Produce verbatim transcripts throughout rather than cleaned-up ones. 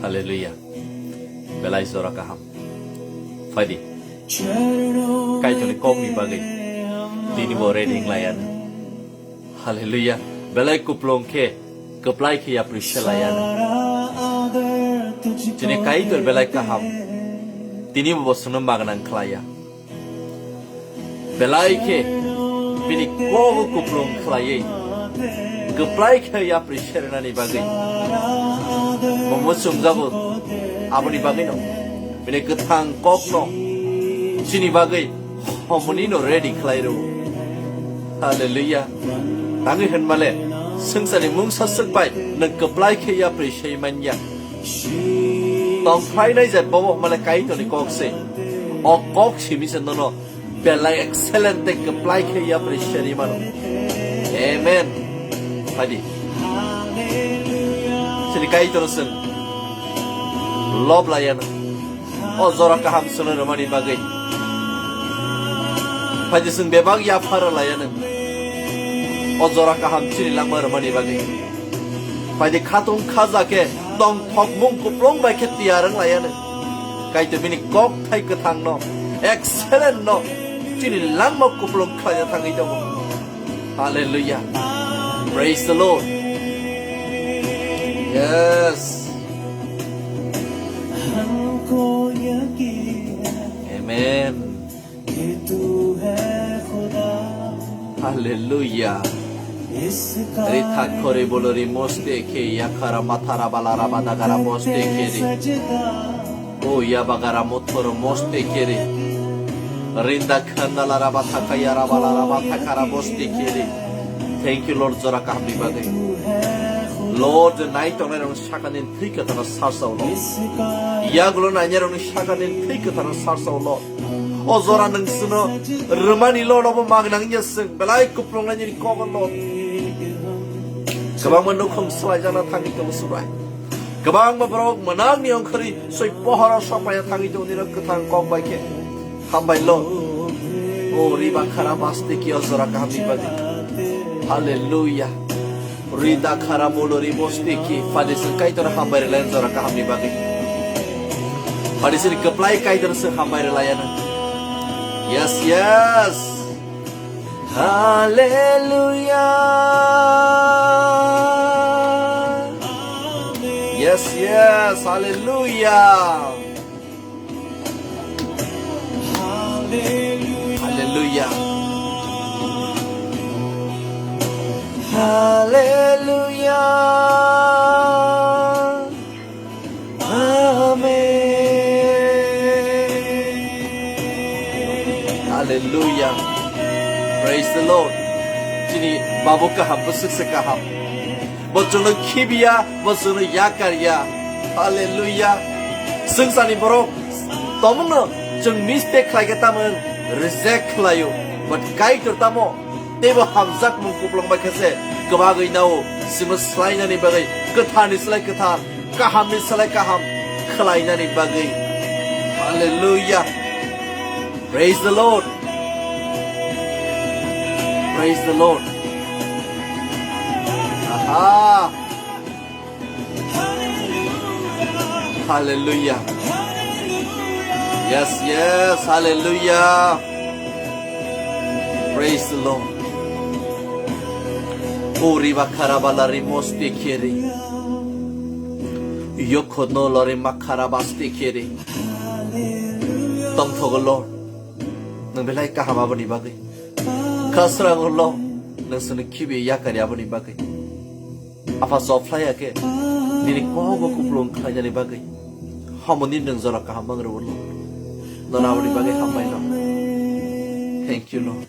Hallelujah. Belai jora kaham. Phaidi. Kaitorni kokni bagwi tini bo ready wng laiya. Hallelujah. Belai kuplung khe, kwplai khe yapri se laiya. Chini Kaitor belai kaham. Tini bo bosono magna wng khlaiya. Belai khe bini kogo kuplung khlaiwi, kwplai khe yapri sernani bagwi. Bo muchungjago aboni bagwino. Bini kwthang kokno chini bagwi homonino ready khlai rwo. Hallelujah. Tangwi hwnmale, swngcharni mungsa swk bai nwng kwplai khe yapri sei manya. Tongphlainai je bobo hwnmale Kaitorni kok se. O kok simi se nono belai excellent tei kwplai khe yapri seri mano. Amen. Phaidi. Chini Kaitor chwng lob laiya nang. O jora kaham chwngno rwmani bagwi. Phaidi chwng bebak yaphar laiya nang. O jora kaham chini langma rwmani bagwi. Phaidi khatung khaja khe tongthokmung kuplung bai khe tiyar wng laiya nang. Kaitor bini kok thai kwthangno, excellent no chini langma kuplung khlaina thangwi tongo. Hallelujah. Praise the Lord. Yes. Amen. Hallelujah. Rithak khori bolori moste khe yakara mathara balara badagara moste khe ri. O yabagara mothoro moste kere. Rinda khandala raba thakaya raba la raba thakara moste kere. Thank you, Lord, jora kahamni bagwi. Lord, nai tongnai rong sakani thwi kwtharo sarsao, Lord. Yagulo nainai rong sakani thwi kwtharo sarsao, Lord. O jora nwng chwngno rwmani, Lord, obo magnang ya chwng belai kuplung lainani kogon, Lord. Kwbangma nukhung swlaijakna thangwi tongo Surai. Kwbangma borok mwnakni ongkhorwi soi pohoro sokmaya thangwi tongo nini kwthang kok bai khe. Hambai lo. O riba khara basti ki o jora kahamni bagwi. Hallelujah. Rida khara mulo ri bosti ki. Phaidi chwng Kaitor hambai rwlai jora kahamni bagwi. Phaidi chwng kwplai Kaitor chwng hambai rwlai ano. Yes, yes. Hallelujah. Yes, yes. Hallelujah. Hallelujah. Hallelujah. Amen. Hallelujah. Praise the Lord. Chini babu kaham, bwswk se kaham. Bo chwngno khibiya, bo chwngno yakarya. Hallelujah. Swngcharni borok tomungno chwng mistake khlaikhe tamo reject khlaio. But Kaitor tamo teibo hamjakmung kuplung bai khe se kwbagwi nao, simo swlainani bagwi, kwtharni slai kwthar, kahamni slai kaham khlainani bagwi. Hallelujah. Praise the Lord. Praise the Lord. Aha. Hallelujah. Yes, yes. Hallelujah. Praise the Lord. Ori bakara bala rimos tekeri. Yokhono lori makara bas tekeri. Tongthogo Lord. Nwng belai kaham aboni bagwi. Khasrango Lord. Nwng sini khibi yakari aboni bagwi. Apha sophlaiya khe nini kogo kuplung khlainani bagwi. Hamoni nwng jora kaham mangrwbo Lord. Nono aboni bagwi hambai no. Thank you, Lord.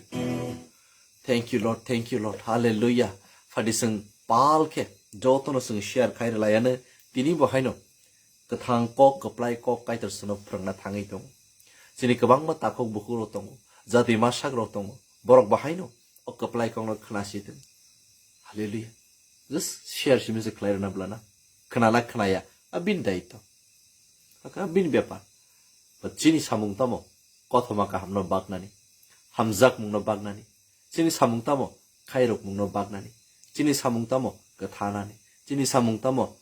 Thank you, Lord. Thank you, Lord. Hallelujah. Phadi chwng pal khe jotono chwng share khai rwlaiano tini bo haino kwthang kok, kwplai kok Kaitor chwngno phrwngna thangwi tongo. Chini kwbangma takhuk bukhukrok tongo, jati masakrok tongo, borok bo haino o kwplai kokno khna si thung. Hallelujah. Just share simi se khlai rwna bwlana. Khna na khnaya, a bini daitw. Aka bini bepar. But chini samung tamo? Kothoma kahamno baknani, hamjakmungno baknani. Chini samung tamo? Khairokmungno baknani. Chini samung tamo? Kwthanani. Chini samung tamo?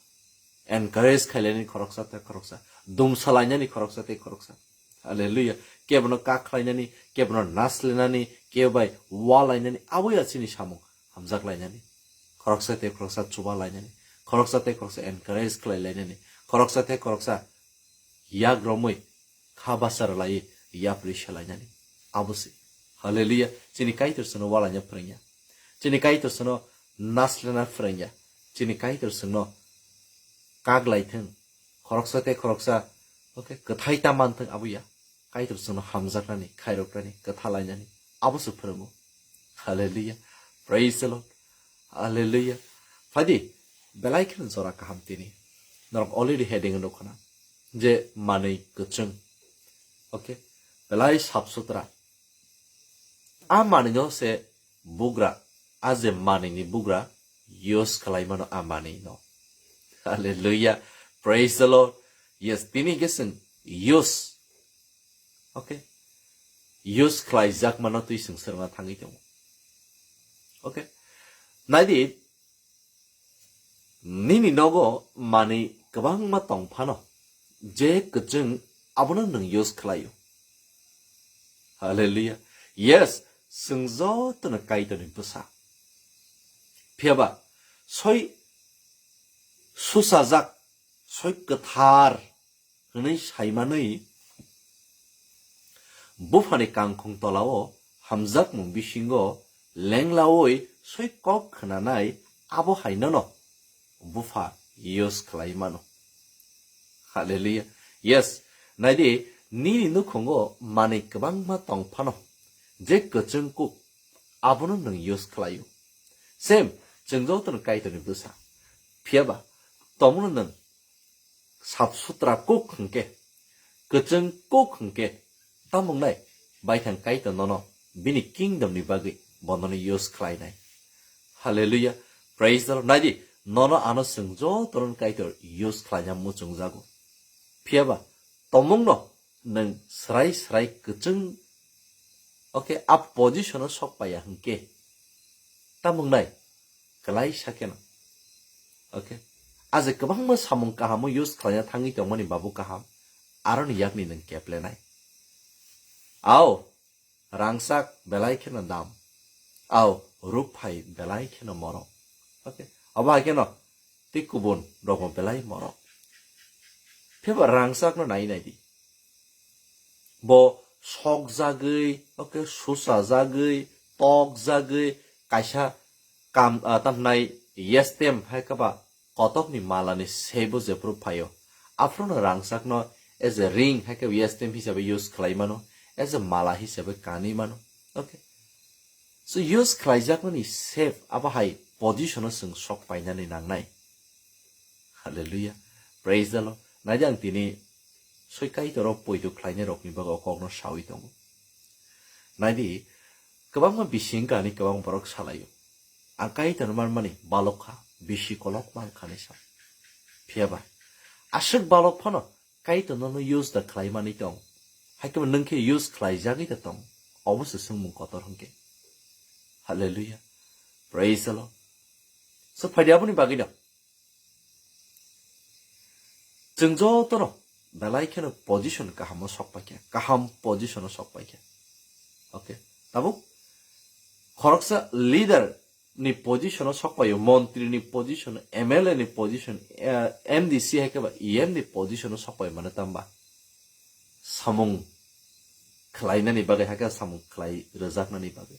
encourage khainani khoroksa tei khoroksa, dumsalainani khoroksa tei khoroksa. Hallelujah. Kebono kak khlainani, kebono naslenani, kebo bai walainani, abo ya chini samung hamjak lainani. Khoroksa tei khoroksa chuba lainani, khoroksa tei khoroksa encourage khlai lainani, khoroksa tei khoroksa yak romwi kha basa rwlaiwi yapri selainani. Abo se. Hallelujah. Chini Kaitor chwngno walaina phrwngya. Chini Kaitor chwngno naslena phrwngya. Chini Kaitor chwngno kak lai thung. Khoroksa tei khoroksa, okay, kwthai ta man thung abo ya. Kaitor chwngno hamjaknani, khairoknani, kwtha lainani. Abo se phrwngo. Hallelujah. Praise the Lord. Hallelujah. Phaidi, belai kheno jora kaham tini. Norok already heading nukho na. Je manwi kwchwng. Okay. Belai sap sutra. A manwino se bugra, a je manwini bugra use khlai mano a manwino. Hallelujah. Praise the Lord. Yes, tini hwnkhe chwng use. Okay. Use khlaijak mano twi chwng swrwngna thangwi tongo. Okay. Naidi, nini nogo manwi kwbangma tong phano, je kwchwng abono nwng use khlaio. Hallelujah. Yes, chwng jotono Kaitorni bwsa. Phiyaba, soi susajak, soi kwthar hwnwi saimanwi buphani kangkhung tolao hamjakmung bisingo lenglawi soi kok khwnanai abo hainono bupha use khlai mano. Hallelujah. Yes, naidi nini nukhungo manwi kwbangma tong phano je kwchwng kuk abono nwng use khlaio. Same, chwng jotono Kaitorni bwsa. Phiyaba, tomono nwng sap sutra kuk hwnkhe, kwchwng kuk hwnkhe, tamo wngnai? Baithang Kaitor nono bini kingdom ni bagwi bonono use khlainai. Hallelujah. Praise the Lord. Naidi, nono ano chwng jotono Kaitor use khlaina muchungjago. Phiyaba, tomungno nwng srai srai kwchwng, okay, a position o sok paiya hwnkhe, tamo wngnai? Kwlai sa kheno. Okay. Aje kwbangma samung kahamo use khlaina thangwi tongmani babu kaham. Aroni yakni nwng keplenai. Ao, rangchak belai kheno dam. Ao, rukphai belai kheno morok. Okay. Abo hai kheno tei kubun rokbo belai morok. Phiyaba rangchakno nai naidi. Bo sokjagwi, okay, susajagwi, tokjagwi, kaisa kam, ah, tamhnai yestem hai khe ba kotokni malani sebo jephuru phaio. Aphuru no rangchakno as a ring hai khe yestem hisabe use khlai mano, as a mala hisabe kanwi mano. Okay. So use khlaijakmani save abo hai position o chwng sok painani nangnai. Hallelujah. Praise the Lord. Naidi ang tini soi Kaitor o poito khlainai rokni bagwi o kokno sawi tongo. Naidi, kwbangma bising kani kwbang borok salaio. Ang Kaitor manmani balok kha, bisi kolok man kha ni sa. Phiyaba, aswk balok phano Kaitor nono use da khlai mani tong. Hai khe nwng khe use khlai jagwi da tong. Obo se swngmung kotor hwnkhe. Hallelujah. Praise the Lord. So phaidi aboni bagwi no. Chwng jotono belai kheno position kahamo sok paikha, kaham position o sok paikha. Okay. Tabuk khoroksa leader ni position o sok paio, montri ni position, M L A ni position, eh, M D C hai khe ba E M ni position o sok paio mane tamba. Samung khlainani bagwi, hakhe samung khlai rwjaknani bagwi.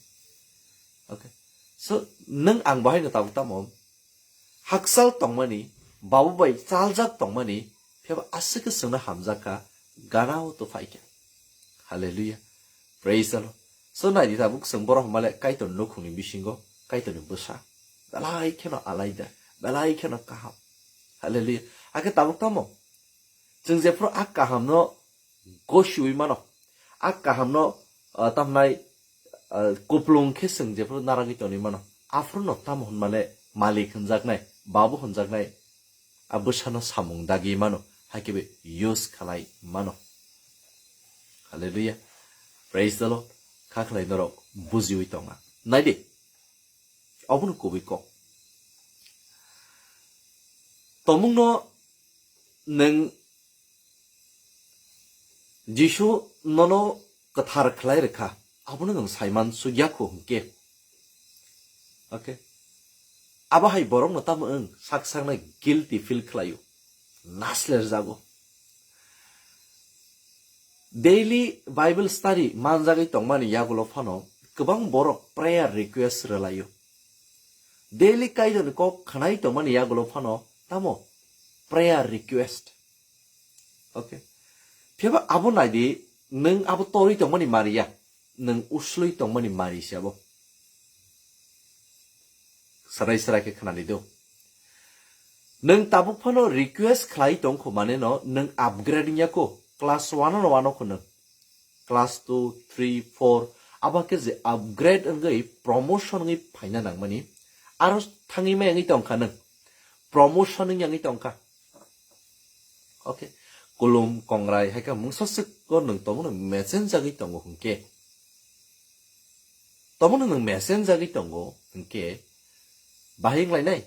Okay. So, nwng ang bahai no tabuk tamo hakchal tongmani, babu bai chaljak tongmani, phiyaba aswk khe chwngno hamjak kha, ganao to phai kha. Hallelujah. Praise the Lord. So, naidi tabuk chwng borok hwnmale Kaitor nukhungni bisingo, Kaitorni bwsa. Belai kheno alaida, belai kheno kaham. Hallelujah. Hakhe tabuk tamo? Chwng jephuru a kahamno gosiwi mano, a kahamno, ah, tamnai, ah, kuplung khe chwng jephuru naragwi tonwi mano, aphuru no tamo hwnmale malik hwnjaknai, babu hwnjaknai, a bwsano samung dagi mano, hakhe use khlai mano. Hallelujah. Praise the Lord. Kha khlai norok bujiwi tonga. Naidi. Obono kubui kok. Tomungno nwng Jisu nono kwthar khlai rwkha, abono nwng saiman sugya kho hwnkhe. Okay. Abo hai borokno tamo wng sak sakno guilty feel khlaio, nasler jago. Daily Bible study manjagwi tongmani yagulo phano kwbang borok prayer request rwlaio. Daily Kaitorni kok khwnai tongmani yagulo phano tamo prayer request. Okay. Phiya ba abo naidi, nwng abo torwi tongmani mari ya, nwng uslui tongmani mari se abo. Sarai sarai khe khwnani do. Nwng tabuk phano request khlai tong kho mane no nwng upgrade wngya kho, class one no wano kho nwng. Class two, three, four, abo khe je upgrade wngwi promotion wngwi phaina nangmani, aro thangwi mai wngwi tongkha nwng. Promotion wngya wngwi tongkha. Okay. Kulum kongrai hai khe mungsa swk o nwng tomono mesen jagwi tongo hwnkhe. Tomono nwng mesen jagwi tongo hwnkhe bahai wnglainai.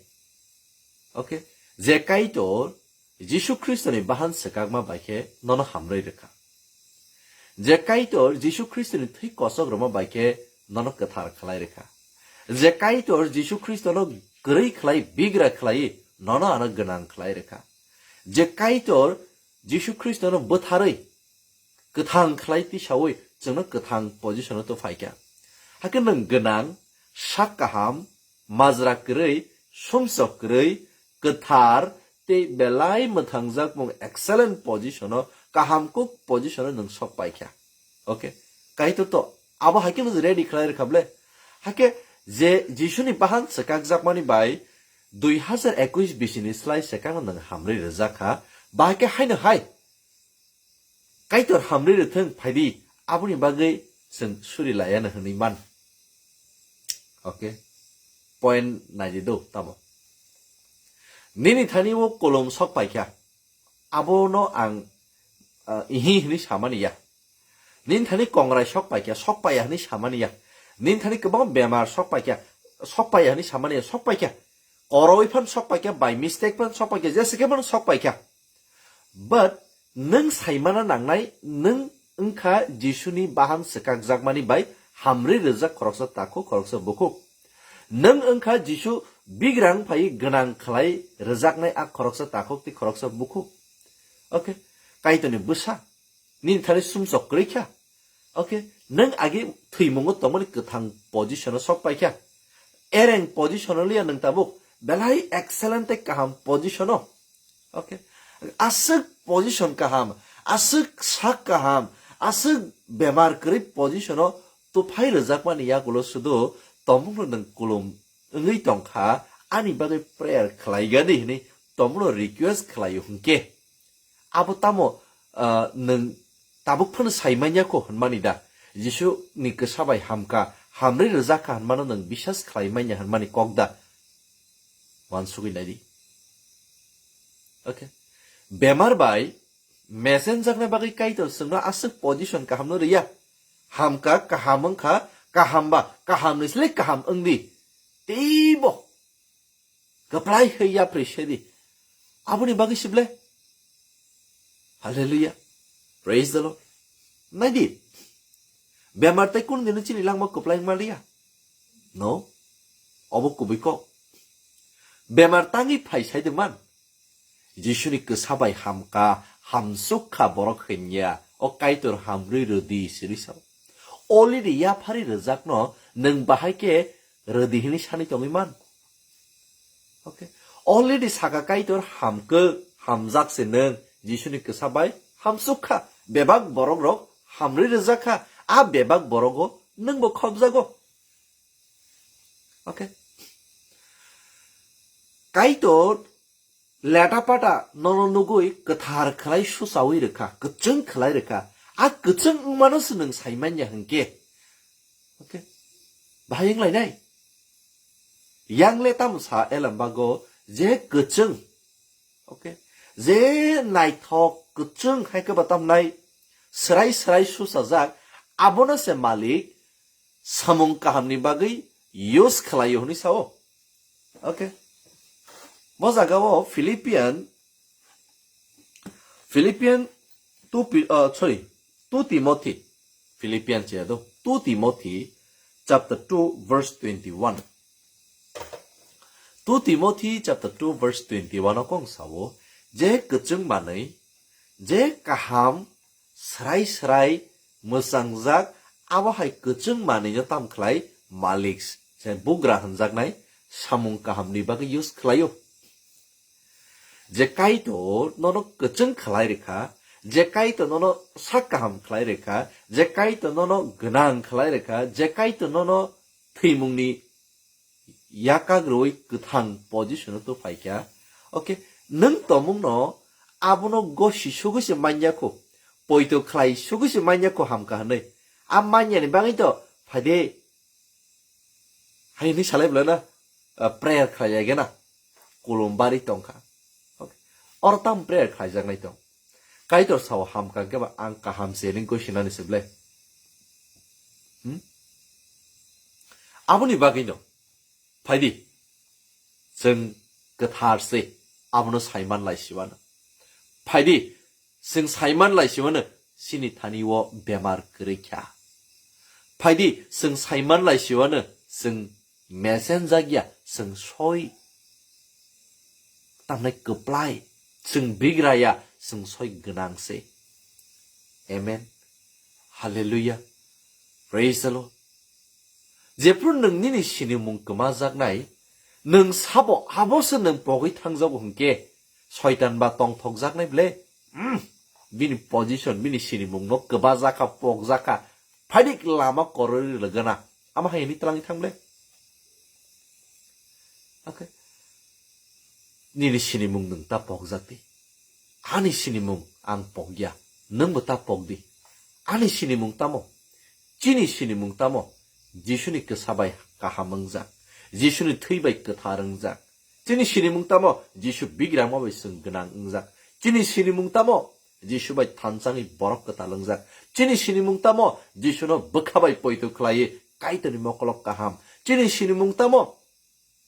Okay. Je Kaitor Jisu Khristoni bahan swkakma bai khe nono hamrwi rwkha. Je Kaitor Jisu Khristoni thwi kosok rwma bai khe nono kwthar khlai rwkha. Je Kaitor Jisu Khristono kwrwi khlai bigra khlai nono ano gwnang khlai rwkha. Je Kaitor Jisu Khristono bwtharwi kwthang khlai tisaui chwngno kwthang position-o to phaikha. Hakhe nwng gwnang, sak kaham, majra kwrwi, sumsok kwrwi, kwthar tei belai mwthangjakmung excellent position-o, kaham kuk position-o nwng sok paikha. Okay. Kaitor to abo hai khe no ready khlai rwkha ble. Hakhe je Jisuni bahan swkakjakmani bai dui hazar ekush bisini slai swkang nwng hamrwi rwjakha, ba hakhe haino hai Kaitor hamrwi rwthwng phaidi, aboni bagwi chwng suri layano hwnwi man. Okay. Point naidi do tamo. Nini thani o kolom sok paikha. Abono ang, ah, ihi hwnwi samani ya. Nini thani kongrai sok paikha, sok paiya hwnwi samani ya. Nini thani kwbang bemar sok paikha, sok paiya hwnwi samani ya, sok paikha. Koroi phan sok paikha, by mistake phan sok paikha, jese khe phan sok paikha. But nwng saimana nangnai, nwng wngkha Jisuni bahan swkakjakmani bai hamrwi rwjak khoroksa takhuk, khoroksa bukhuk. Nwng wngkha Jisu bigrang phai gwnang khlai rwjaknai a khoroksa takhuk tei khoroksa bukhuk. Okay, Kaitorni bwsa, nini thani sumsok kwrwi kha. Okay, nwng agi thwimungo tongmani kwthang position-o sok paikha. Ereng position-o liya nwng tabuk, belai excellent tei kaham position-o. Okay. Aswk position kaham, aswk sak kaham, aswk bemar kwrwi position-o tuphai rwjakmani yagulo sudu tongmungno nwng kulum wngwi tongkha, ani bagwi prayer khlai gani hwnwi tongmungno request khlaio hwnkhe. Abo tamo, ah, nwng tabuk phano sai manya kho hwnmani da? Jisu ni kwsa bai hamkha, hamrwi rwjak kha hwnmano nwng bisas khlai manya hwnmani kok da? Uansugwi naidi. Okay. Bemar bai mesenjakna bagwi Kaitor chwngno aswk position kahamno rwya. Hamkha, kaham wngkha, kaham ba, kaham ni slai kaham wngdi. Teibo kwplai khe yapri sedi. Aboni bagwi sible. Hallelujah. Praise the Lord. Naidi. Bemar tai kun dino chini langma kwplai maliya. No. Obo kubui kok. Bemar tangi phai sai de man. Jisuni kwsa bai hamkha, hamsuk kha borok hinya. O Kaitor hamrwi rwdi siri sao. Already yaphari rwjakno nwng bahai khe rwdi hini sani tongwi man. Okay. Already saka Kaitor hamkhe, hamjak se nwng Jisuni kwsa bai hamsuk kha. Bebak borok rok hamrwi rwjak kha. A bebak borogo nwngbo khopjago. Okay. Kaitor leta pata nono nugui kwthar khlai susaui rwkha, kwchwng khlai rwkha. A kwchwng wngmano se nwng sai manya hwnkhe. Okay. Bahai wnglainai. Yang le tamo sa elam bago je kwchwng. Okay. Je naithok kwchwng hai khe ba tamnai swrai swrai susajak abono se malik samung kahamni bagwi use khlaio hwnwi sao. Okay. Bo jagao Philippian Philippian two Pi-, uh, sorry, two Timothy, Philippian che do, two Timothy chapter two verse twenty-one. Two Timothy chapter two verse twenty-one o kong sao, je kwchwng manwi, je kaham, srai srai, mwchangjak, abo hai kwchwng manwi no tam khlai malik, se bugra hwnjaknai samung kahamni bagwi use khlaio. Je Kaitor nono kwchwng khlai rwkha, je Kaitor nono sak kaham khlai rwkha, je Kaitor nono gwnang khlai rwkha, je Kaitor nono thwimungni yakak rwui kwthang position o tubphaikha. Okay, nwng tongmungno abono gosi sugwi se manya kho, poito khlai sugwi se manya kho hamkha hwnwi. A manyani bagwi to phaide hai hwnwi salai bwlai na, ah, prayer khlai ya gena, kolom bari tongkha. Okay. Oro tam prayer khlai jaknai tong. Kaitor sao hamkha khe ba ang kaham se hwnwi gosinani se ble. Hmm? Aboni bagwi no. Phaidi. Chwng kwthar se. Abono saiman lai siwano. Phaidi. Chwng saiman lai siwano. Chini thani o bemar kwrwi kha. Phaidi. Chwng saiman lai siwano. Chwng mesenjak ya. Chwng soi. Tamnai kwplai. Chwng bigra ya. Chwng soi gwnang se. Amen. Hallelujah. Praise the Lord. Jephru nwng nini sinimung kwmajaknai, nwng sabo abo se nwng pogwi thangjago hwnkhe, Soitan ba tongthokjaknai ble? Hmm, bini position, bini sinimungno kwbajakha, pokjakha, phadik lama koroi rwgana. Ama hai hwnwi twlangwi thang ble? Okay. Nini sinimung nwng ta pokjak di. Ani sinimung ang pokya, nwngbo ta pokdi. Ani sinimung tamo? Chini sinimung tamo? Jisuni kwsa bai kaham wngjak, Jisuni thwi bai kwthar wngjak. Chini sinimung tamo? Jisu bigrama bai chwng gwnang wngjak. Chini sinimung tamo? Jisu bai thanchangwi borok kwtal wngjak. Chini sinimung tamo? Jisuno bwkha bai poito khlaiwi Kaitorni mokolok kaham. Chini sinimung tamo?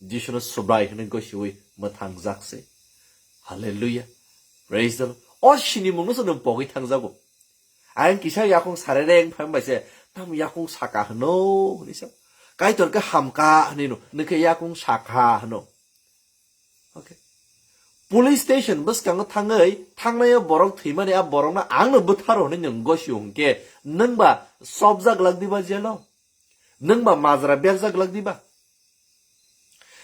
Jisuno Subrai hwnwi gosiwi mwthangjak se. Hallelujah. Praise the Lord. O sinimungno se nwng pogwi thangjago. Ang kisa yakung sarere wng phaima bai se, tamo yakung saka hwno hwnwi sa. Kaitor khe hamka hwnwi no, nwng khe yakung saka hwno. Okay. Police station bwskango thangwi, thangnaio borok thwimani a borokno angno bwtharo hwnwi nwng gosio hwnkhe, nwng ba chopjak lak diba jelo? Nwng ba majra berjak lak diba?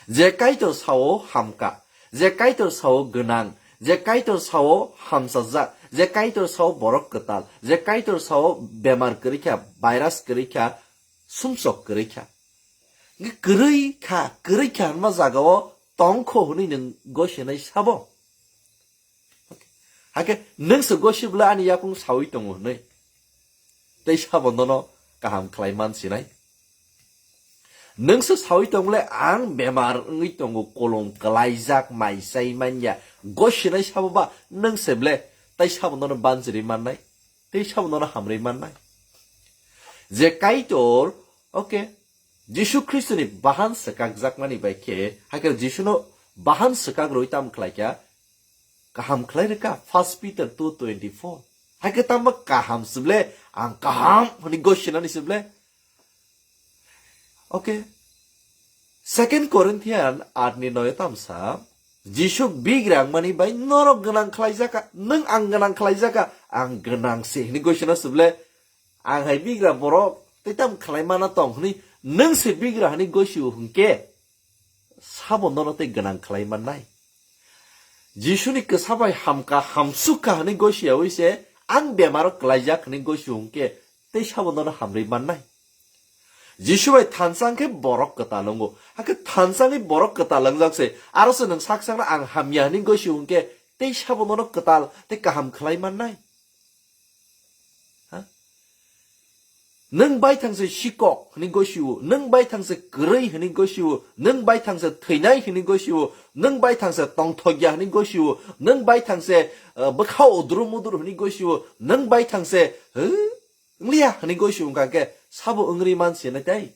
Je Kaitor sao hamka, je Kaitor sao gwnang, je Kaitor sao hamsajak, je Kaitor sao borok kwtal, je Kaitor sao bemar kwrwi kha, virus kwrwi kha, sumsok kwrwi kha. Nge kwrwi kha, kwrwi kha hwnma jagao tong kho hwnwi nwng gosinai sabo? Hakhe nwng se gosibwla ani yakung sawi tongo hwnwi. Tei sabo nono kaham khlai man sinai. Nwng se sawi tong le ang bemar wngwi tongo, kolom kwlaijak, mai chai manya, gosinai sabo ba nwng se ble tei sabo nono banjiri mannai, tei sabo nono hamri mannai. Je Kaitor, okay, Jisu Khristoni bahan swkakjakmani bai khe, hakhe Jisuno bahan swkak rwi tam khlai kha, kaham khlai rwkha, First Peter two twenty-four. Hakhe tamo kaham se ble, ang kaham hwnwi gosinani se ble. Okay. Second Corinthian aat ni noi tamsa, Jisu bigrang mani bai norok gwnang khlai jakha, nwng ang gwnang khlai jakha, ang gwnang se hwnwi gosina se ble, ang hai bigra borok tei tam khlai mana tong hwnwi nwng se bigra hwnwi gosio hwnkhe, sabo nono tei gwnang khlai mannai. Jisuni kwsa bai hamka hamsukha hwnwi gosiyawi se, ang bemaro kwlaijak hwnwi gosio hwnkhe, tei sabo nono hamrwi mannai. Jisu bai thansa wngkhe borok kwtal wngo. Hakhe thansa wngwi borok kwtal wngjak se. Aro se nwng sak sakno ang hamya hwnwi gosio hwnkhe tei sabo nono kwtal tei kaham khlai mannai. Ha? Nwng bai thangse sikok hwnwi gosio, nwng bai thangse kwrwi hwnwi gosio, nwng bai thangse thwinai hwnwi gosio, nwng bai thangse tongthokya hwnwi gosio, nwng bai thangse, eh, bwkha udru mudur hwnwi gosio, nwng bai thangse, huh? Wngliya hwnwi gosio wngkha khe sabo wngri man se nai tai.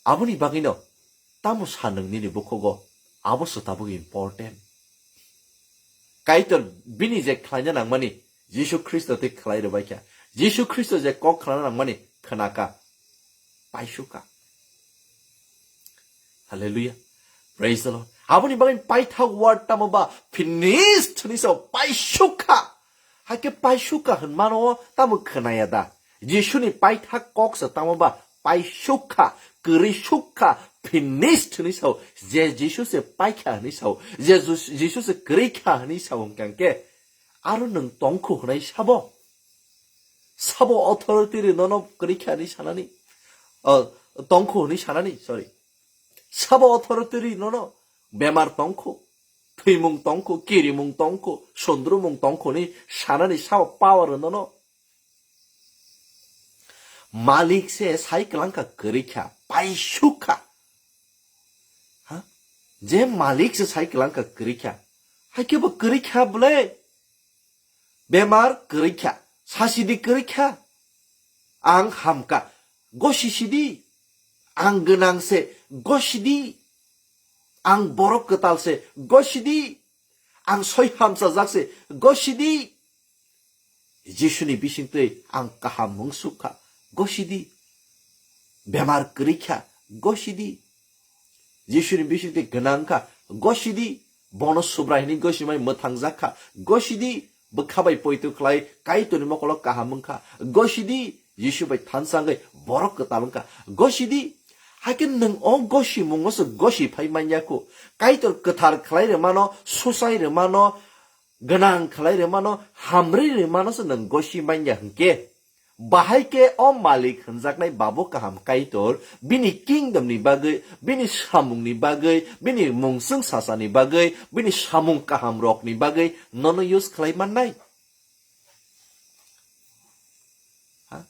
Aboni bagwino tamo sa nwng nini bukhugo, abo se tabuk important. Kaitor bini je khlaina nangmani Jisu Khristo tei khlai rwbaikha. Jisu Khristo je kok khlana nangmani khwnakha, paisukha. Hallelujah. Praise the Lord. Aboni bagwi paithak word tamo ba finished hinwi sao, paisukha. Haikhe paisukha hinmano tamo khwnaya da? Jisuni paithak kok se tamo ba paisukha, kwrwi sukha, finished hinwi sao. Je Jisu se paikha hinwi sao, je Jus-, Jisu se kwrwikha hinwi sao hwnkhe, aro nwng tongkhu hwnwi sabo? Sabo authority ri nono kwrwikha hinwi sanani? O, tongkhu hinwi sanani, sorry. Sabo authority ri nono? Bemar tongkhu, thwimung tongkhu, kirimung tongkhu, sundrumung tongkhu ni sanani sabo power ri nono? Malik se sai kwlangkha kwrwikha, paisukha. Ha? Je malik se sai kwlangkha kwrwikha. Haikhe bo kwrwikha bwle? Bemar kwrwikha, sasidi kwrwikha. Ang hamkha, gosi sidi. Ang gwnang se, gosidi. Ang borok kwtal se, gosidi. Ang soi hamchajak se, gosidi. Jisuni bisingtwi ang kaham mung sukha, gosidi. Bemar kwrwikha, gosidi. Jisuni bisingtwi gwnang kha, gosidi. Bono Subrai hinwi gosimai mwthangjak kha, gosidi. Bwkha bai poito khlai Kaitorni mokolo kaham wngkha, gosidi. Jisu bai thansa wngwi borok kwtal wngkha, gosidi. Haikhe nwng o gosimungo se gosi phai manya kho. Kaitor kwthar khlai rwmano, suchai rwmano, gwnang khlai rwmano, hamrwi rwmano se nwng gosi manya hwnkhe, bahai khe o malik hwnjaknai babu kaham Kaitor bini kingdom ni bagwi, bini samung ni bagwi, bini mungsung sasa ni bagwi, bini samung kaham rok ni bagwi nono use khlai mannai? Ha?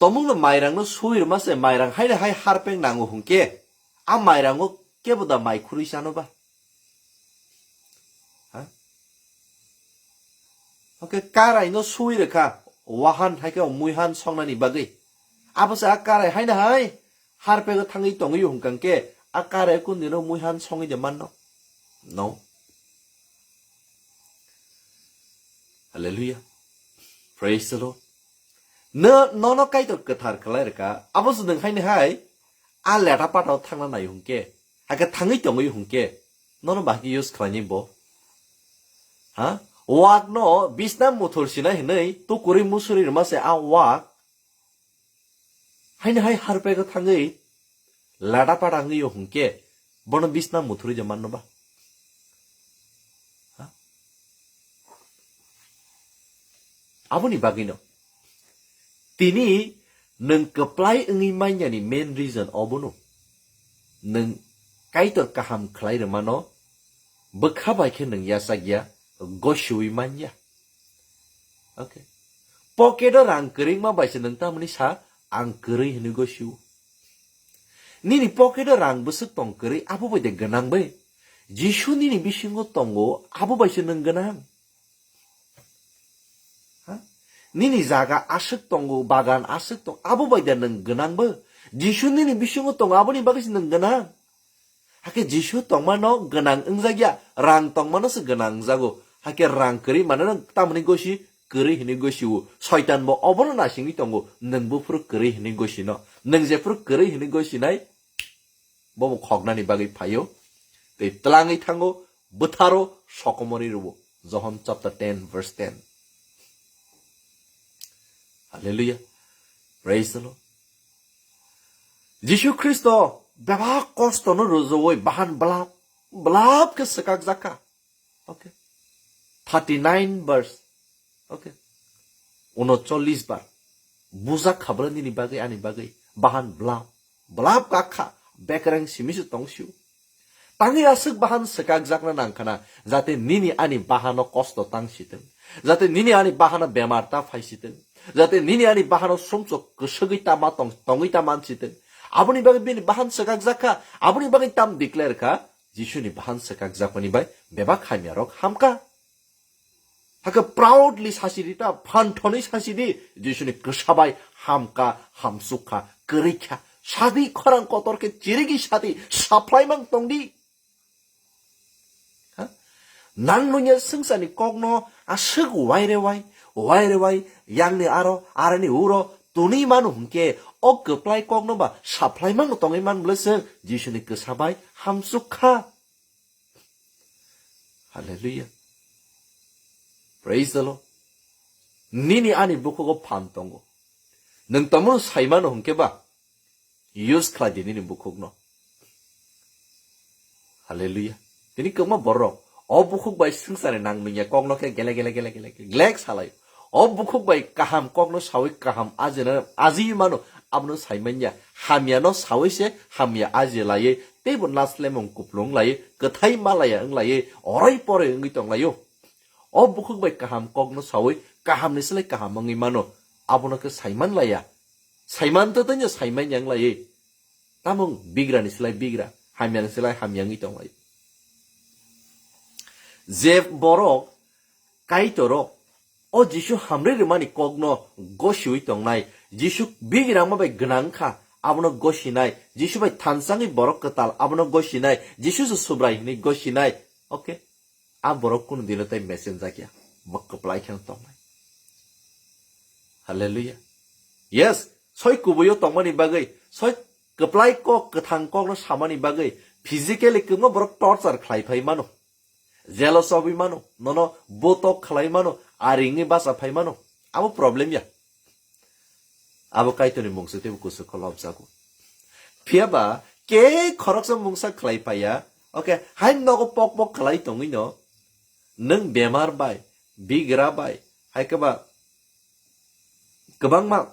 Tomungno mairangno sui rwma se mairang haino hai harpeng nango hwnkhe, a mairango kebo da mai khurui chano ba? Ha? Oke, karai no sui rwkha, wahan hai khe muihan songnani bagwi. Abo se a karai haino hai harpego thangwi tongwi hwnkha khe, a karai kundino muihan songwi de manno? No. Hallelujah. Praise the Lord. No, nono Kaitor kwthar khlai rwkha. Abo se nwng haino hai a leta patao thangna nai hwnkhe, hakhe thangwi tongwi hwnkhe, nono bahai khe use khlainai bo? Ha? Wak no bisna muthur sinai hinwi tukurwi musuri rwma se a wak haino hai harpego thangwi lada pada wngwi hwnkhe, bono bisna muthurwi de manno ba? Ha? Aboni bagwino tini nwng kwplai wngwi manyani main reason obono, nwng Kaitor kaham khlai rwmano bwkha bai khe nwng yachak ya, gosiwi man ya. Okay. Pocket o rang kwrwngma bai se nwng tamoni sa, ang kwrwi hinwi gosio. Nini pocket o rang bwswk tong kwrwi, abo bai de gwnang bai? Jisu nini bisingo tongo, abo bai se nwng gwnang. Ha? Nini jaga aswk tongo, bagan aswk tong, abo bai de nwng gwnang bai? Jisu nini bisingo tongo, aboni bagwi se nwng gwnang. Hakhe Jisu tongmano gwnang wngjakya, rang tongmano se gwnang wngjago. Hakhe rang kwrwi manano tamoni gosi, kwrwi hinwi gosio. Soitan bo obono nasingwi tongo, nwng buphuru kwrwi hinwi gosino. Nwng jephuru kwrwi hinwi gosinai, bo bo khoknani bagwi phaio. Tei twlangwi thango, bwtharo, sokomorwi rwo. Johon chapter ten verse ten. Hallelujah. Praise the Lord. Jisu Khristo bebak kosto no rwjawoi bahan blap blap khe swkak jakha. Okay. Thirty nine verse. Okay. Unocholish bar. Bujak khabra nini bagwi ani bagwi bahan blap blap kakha, bekreng simi se tong sio. Tangwi aswk bahan swkak jakna nang khana, jate nini ani bahano kosto tang sitwng, jate nini ani bahano bemar ta phai sitwng, jate nini ani bahano sumsok kwswgwi ta ma tong, tongwi ta man sitwng. Aboni bagwi bini bahan swkak jakha, aboni bagwi tam declare kha, Jisuni bahan swkak jakmani bai bebak hamya rok hamkha. Hakhe proudly sasidi ta, phanthonwi sasidi, Jisuni kwsa bai hamkha, hamsukha, kwrwikha. Sadi khorang kotor khe chirigwi sadi, saplaimang tongdi. Ha? Nang nungya swngcharni kokno aswk waire wai, waire wai, yangni aro, aroni uro, tuni manu hwnkhe, o kwplai kokno ba saplai mano tongwi man bwle chwng Jisuni kwsa bai hamsuk kha. Hallelujah. Praise the Lord. Nini ani bukhugo phan tongo. Nwng tamo sai mano hwnkhe ba, use khlai di nini bukhukno. Hallelujah. Tini kwbangma borok o bukhuk bai swngcharni nang nungya kokno khe gele gele gele gele glek salai. O bukhuk bai kaham kokno sawi kaham ajina ajiwi mano, abono sai manya. Hamyano sawi se hamya aji laiwi teibo naslemung kuplung laiwi kwthai malaya wng laiwi orai porai wngwi tong laio. O bukhuk bai kaham kokno sawi kahamni slai kaham wngwi mano, abono khe sai man laya. Saiman to tanya saiman yang lai. Tamung bigra ni silai bigra, hamya ni silai hamya wngwi tong lai. Je borok Kaitorok o Jisu hamri rwmani kokno gosiwi tongnai, Jisu bigrangma bai gwnang kha, abono gosinai, Jisu bai thansangwi borok kwtal, abono gosinai, Jisu se Subrai hwnwi gosinai. Okay? A borok kunu dino tai mesen jakya, bo kwplai khe tongnai. Hallelujah. Yes, soi kubuio tongmani bagwi, soi kwplai kok, kwthang kokno samani bagwi, physically kwbangma borok torture khlai phai mano, jelo chobwi mano, nono botok khlai mano, aringwi bacha phai mano. Abo problem ya. Abo Kaitorni mungsa teibo kusu kholopjago. Phiya ba kei khoroksa mungsa khlai phaiya. Okay, hai nogo pok pok khlai tongwi no. Nwng bemar bai, bigra bai, hai khe ba kwbangma,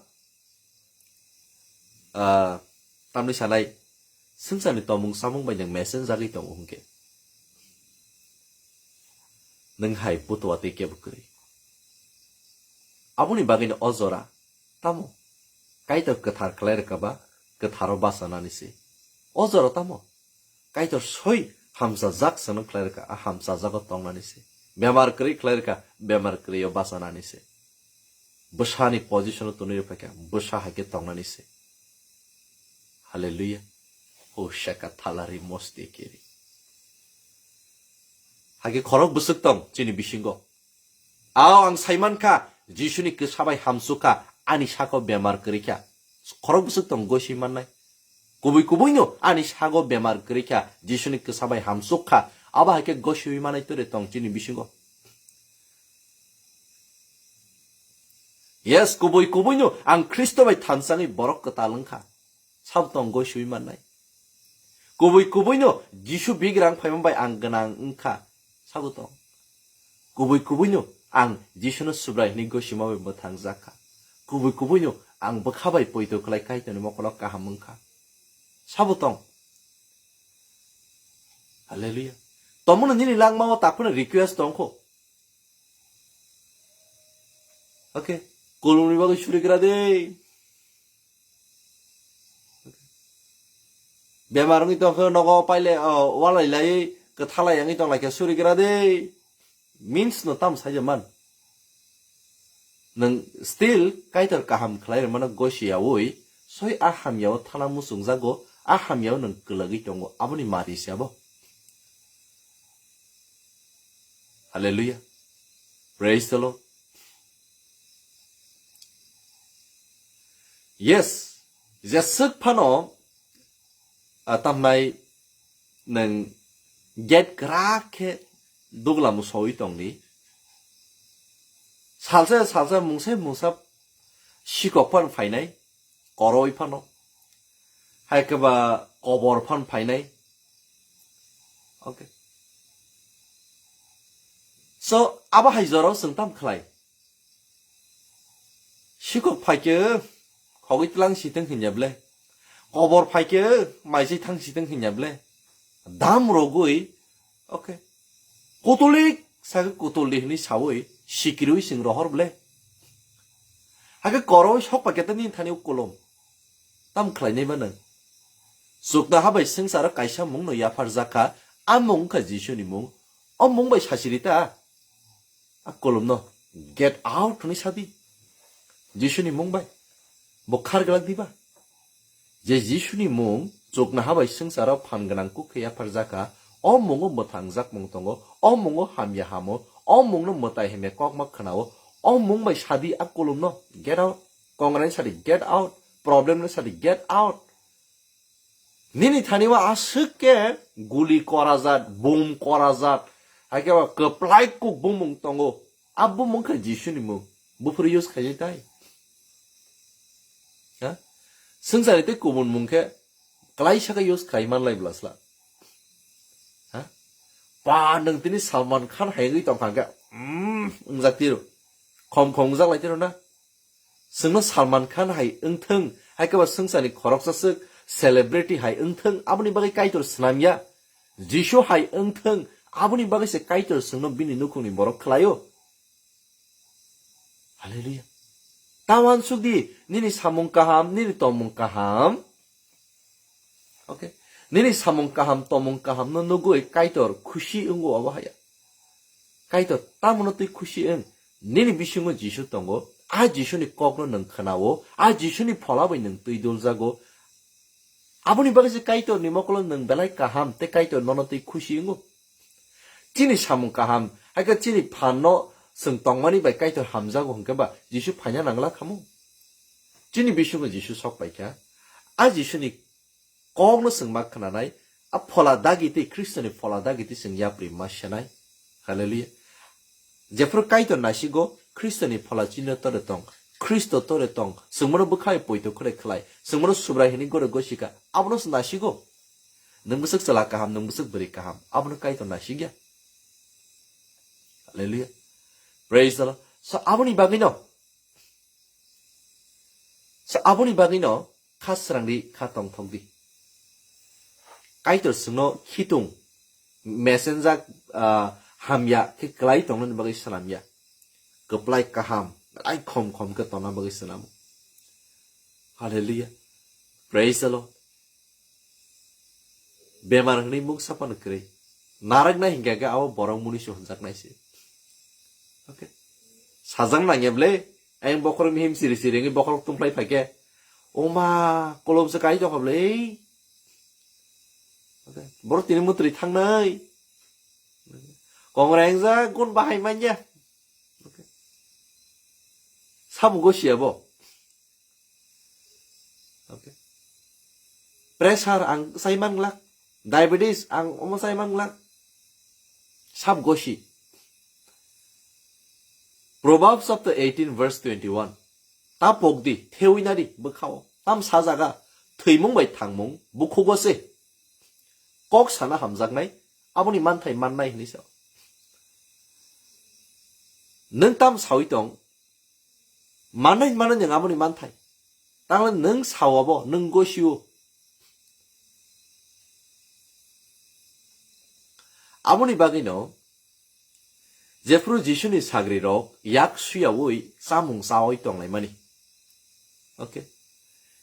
ah, tamni sanai swngcharni tomung samung bai nwng mesen jagwi tongo hwnkhe. Nwng hai butua tei kebo kwrwi. Aboni bagwino o jora tamo Kaitor kwthar khlai rwkha ba kwtharo bachanani se. O jora tamo Kaitor soi hamchajak sano khlai rwkha, a hamchajago tongnani se. Bemar kwrwi khlai rwkha, bemar kwrwio bachanani se. Bwsani position-o tonwi rwphaikha, bwsa hai khe tongnani se. Hallelujah. O shaka thalari moste kiri. Hai khe khorok bwswk tong chini bisingo. Ao ang saiman kha, Jisuni kwsa bai hamsuk kha, ani sako bemar kwrwi kha. Khorok bwswk tong goswi mannai. Kubui kubuino ani sago bemar kwrwi kha, Jisuni kwsa bai hamsuk kha. Abo hai khe goswi manai tore tong chini bisingo. Yes, kubui kubuino ang Khristo bai thansangwi borok kwtal wngkha. Sabo tong goswi mannai. Kubui kubuino Jisu bigrang phaima bai ang gwnang wngkha. Sabo tong. Kubui kubuino ang Jisuno Subrai hwnwi gosima bai mwthang jak kha. Kubui kubuino ang bwkha bai poito khlai Kaitorni mokolo kaham wng kha. Sabo tong. Hallelujah. Tomono nini langmao takhwno request tong kho. Okay. Kolomni bagwi suri gra de. Bemar wngwi tongkhe nogo paile, o, walai lai, kwthalai wngwi tong laikhe suri gra de. Means no tam saija man. Nwng still Kaitor kaham khlai rwmano gosi yaui, soi a hamyao thana muchungjago, a hamyao nwng kwlagwi tongo, aboni mari se abo. Hallelujah. Praise the Lord. Yes, jeswk phano, ah, tamnai nwng gate kwrak khe dugla musaui tongdi. Salsa salsa mungsa mungsa sikok phano phainai, koroi phano. Hai khe ba kobor phano phainai. Okay. So, abo hai jorao chwng tam khlai? Sikok phaikhe khogwi tlang siteng hinya ble. Kobor phaikhe maisai thang siteng hinya ble. Dam rogwi, okay. Kutulik sakhe kutuldi hwnwi saui sikirwi sing rohor ble. Hakhe koroi sok paikhe tani thani ukulum. Tam khlainai mano. Chuknoha bai swngcharo kaisa mungno yapharjak kha, a mung wngkha Jisuni mung. O mung bai sachiri ta. A kolomno, "Get out," hwnwi sadi. Jisuni mung bai. Bo khar glak diba? Je Jisuni mung chuknoha bai swngcharo phan gwnang kuk khe yapharjak kha, O mungo mwthangjak mung tongo, o mungo hamya hamo, o mungno mwtai hamya kokma khwnao, o mung bai sadi a kulumno, get out. Kongrai sadi, get out. Problem no sadi, get out. Nini thani o aswk khe guli korajat, bom korajat, hai khe ba kwplai kuk bumung tongo. A bumung khe Jisu ni mung. Buphuru use khaijai tai. Ha? Swngchar tei kubun mung khe klaisa khe use khai manlai bwla sla. Ha? Ba nwng tini Salman Khan hai wngwi tong kha khe, mm, wngjak tiro. Khom khom wngjak lai tiro na? Chwngno Salman Khan hai wngthwng, hai khe ba swngcharni khoroksa swk celebrity hai wngthwng, aboni bagwi Kaitor swnam ya. Jisu hai wngthwng, aboni bagwi se Kaitor chwngno bini nukhungni borok khlaio. Hallelujah. Ta uansuk di, nini samung kaham, nini tongmung kaham. Okay. Nini samung kaham, tongmung kaham no nugwi Kaitor khusi wngo abo haya. Kaitor tamono twi khusi wng. Nini bisingo Jisu tongo. A Jisuni kokno nwng khwnao. A Jisuni phola bai nwng twi duljago. Aboni bagwi se Kaitorni mokolo nwng belai kaham tei Kaitor nono twi khusi wngo. Chini samung kaham, hai khe chini phanno chwng tongmani bai Kaitor hamjago hwnkhe ba Jisu phaina nangla khamu. Chini bisingo Jisu sok paikha. A Jisuni kokno chwng ma khwnanai, a phola dagi tei Khristoni phola dagi tei chwng yapri ma senai. Hallelujah. Jephru Kaitor nasigo, Khristoni phola chini tore tong, Khristo tore tong, chwngmano bwkhai poito khre khlai, chwngmano Subrai hini gore gosika, abono se nasigo. Nwng bwswk chwla kaham, nwng bwswk bwrwi kaham, abono Kaitor nasigya. Hallelujah. Praise the Lord. So, aboni bagwino, so, aboni bagwino kha srangri, kha tongthokdi. Kaitor chwngno khitung, mesenjak, ah, hamya khe kwlai tongnani bagwi swnamya. Kwplai kaham, belai khom khom khe tongna bagwi swnamo. Hallelujah. Praise the Lord. Bemar hwnwi mungsa phano kwrwi. Narwknai hinkhe khe abo borok muni se hwnjaknai se. Okay. Sajak nangya ble, ayang bokhorok mihim siri siri wngwi bokhorok tungphlai phaikhe, "Oma, kolom se kai tongkha ble." Okay. Borok tini mwtwrwi thangnai. Kongra engjak gun bahai manya. Okay. Sabo gosi abo. Okay. Pressure ang sai man glak, diabetes ang omo sai man glak. Sab gosi. Proverbs chapter eighteen verse twenty-one. Ta pokdi, thewi nadi, bwkhao. Tam sajaga, thwimung bai thangmung, bukhugo se. Kok sana hamjaknai, aboni manthai mannai hinwi sao. Nwng tam sawi tong, Manai, manai nwng aboni manthai. Tangle nwng sao abo, nwng gosio. Aboni bagwino, jephru Jisuni sagrirok yak suyaui chamung chaui tonglaimani. Okay.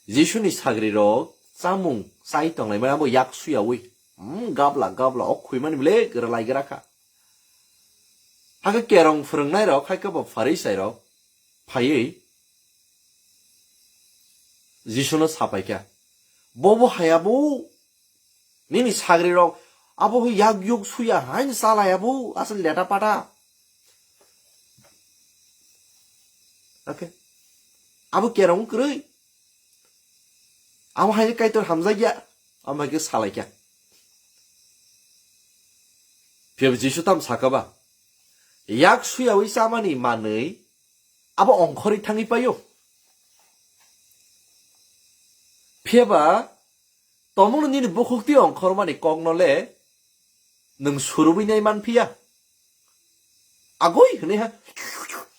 Jisuni sagrirok chamung chai tonglaimani, abo yak suyaui. Hmm, gabla, gabla, ok khuimani ble, rwlai gra kha. Hakhe kerong phwrwngnairok, hai khe bo Pharisairok phaiwi Jisuno sapaikha, "Bobo hai abo, nini sagrirok abo yak yuk suya haino chalai abo, aswk leta pata." Okay. Abo kerong kwrwi. Amo hai khe Kaitor hamjakya, amo hai khe salaikha. Phiya Jisu tam saka ba? Yak suyaui chamani manwi abo ongkhorwi thangwi paio. Phiya ba tomungno nini bukhuk twi ongkhormani kokno le nwng surubui nai man phiya. Agoi hwnwi ha,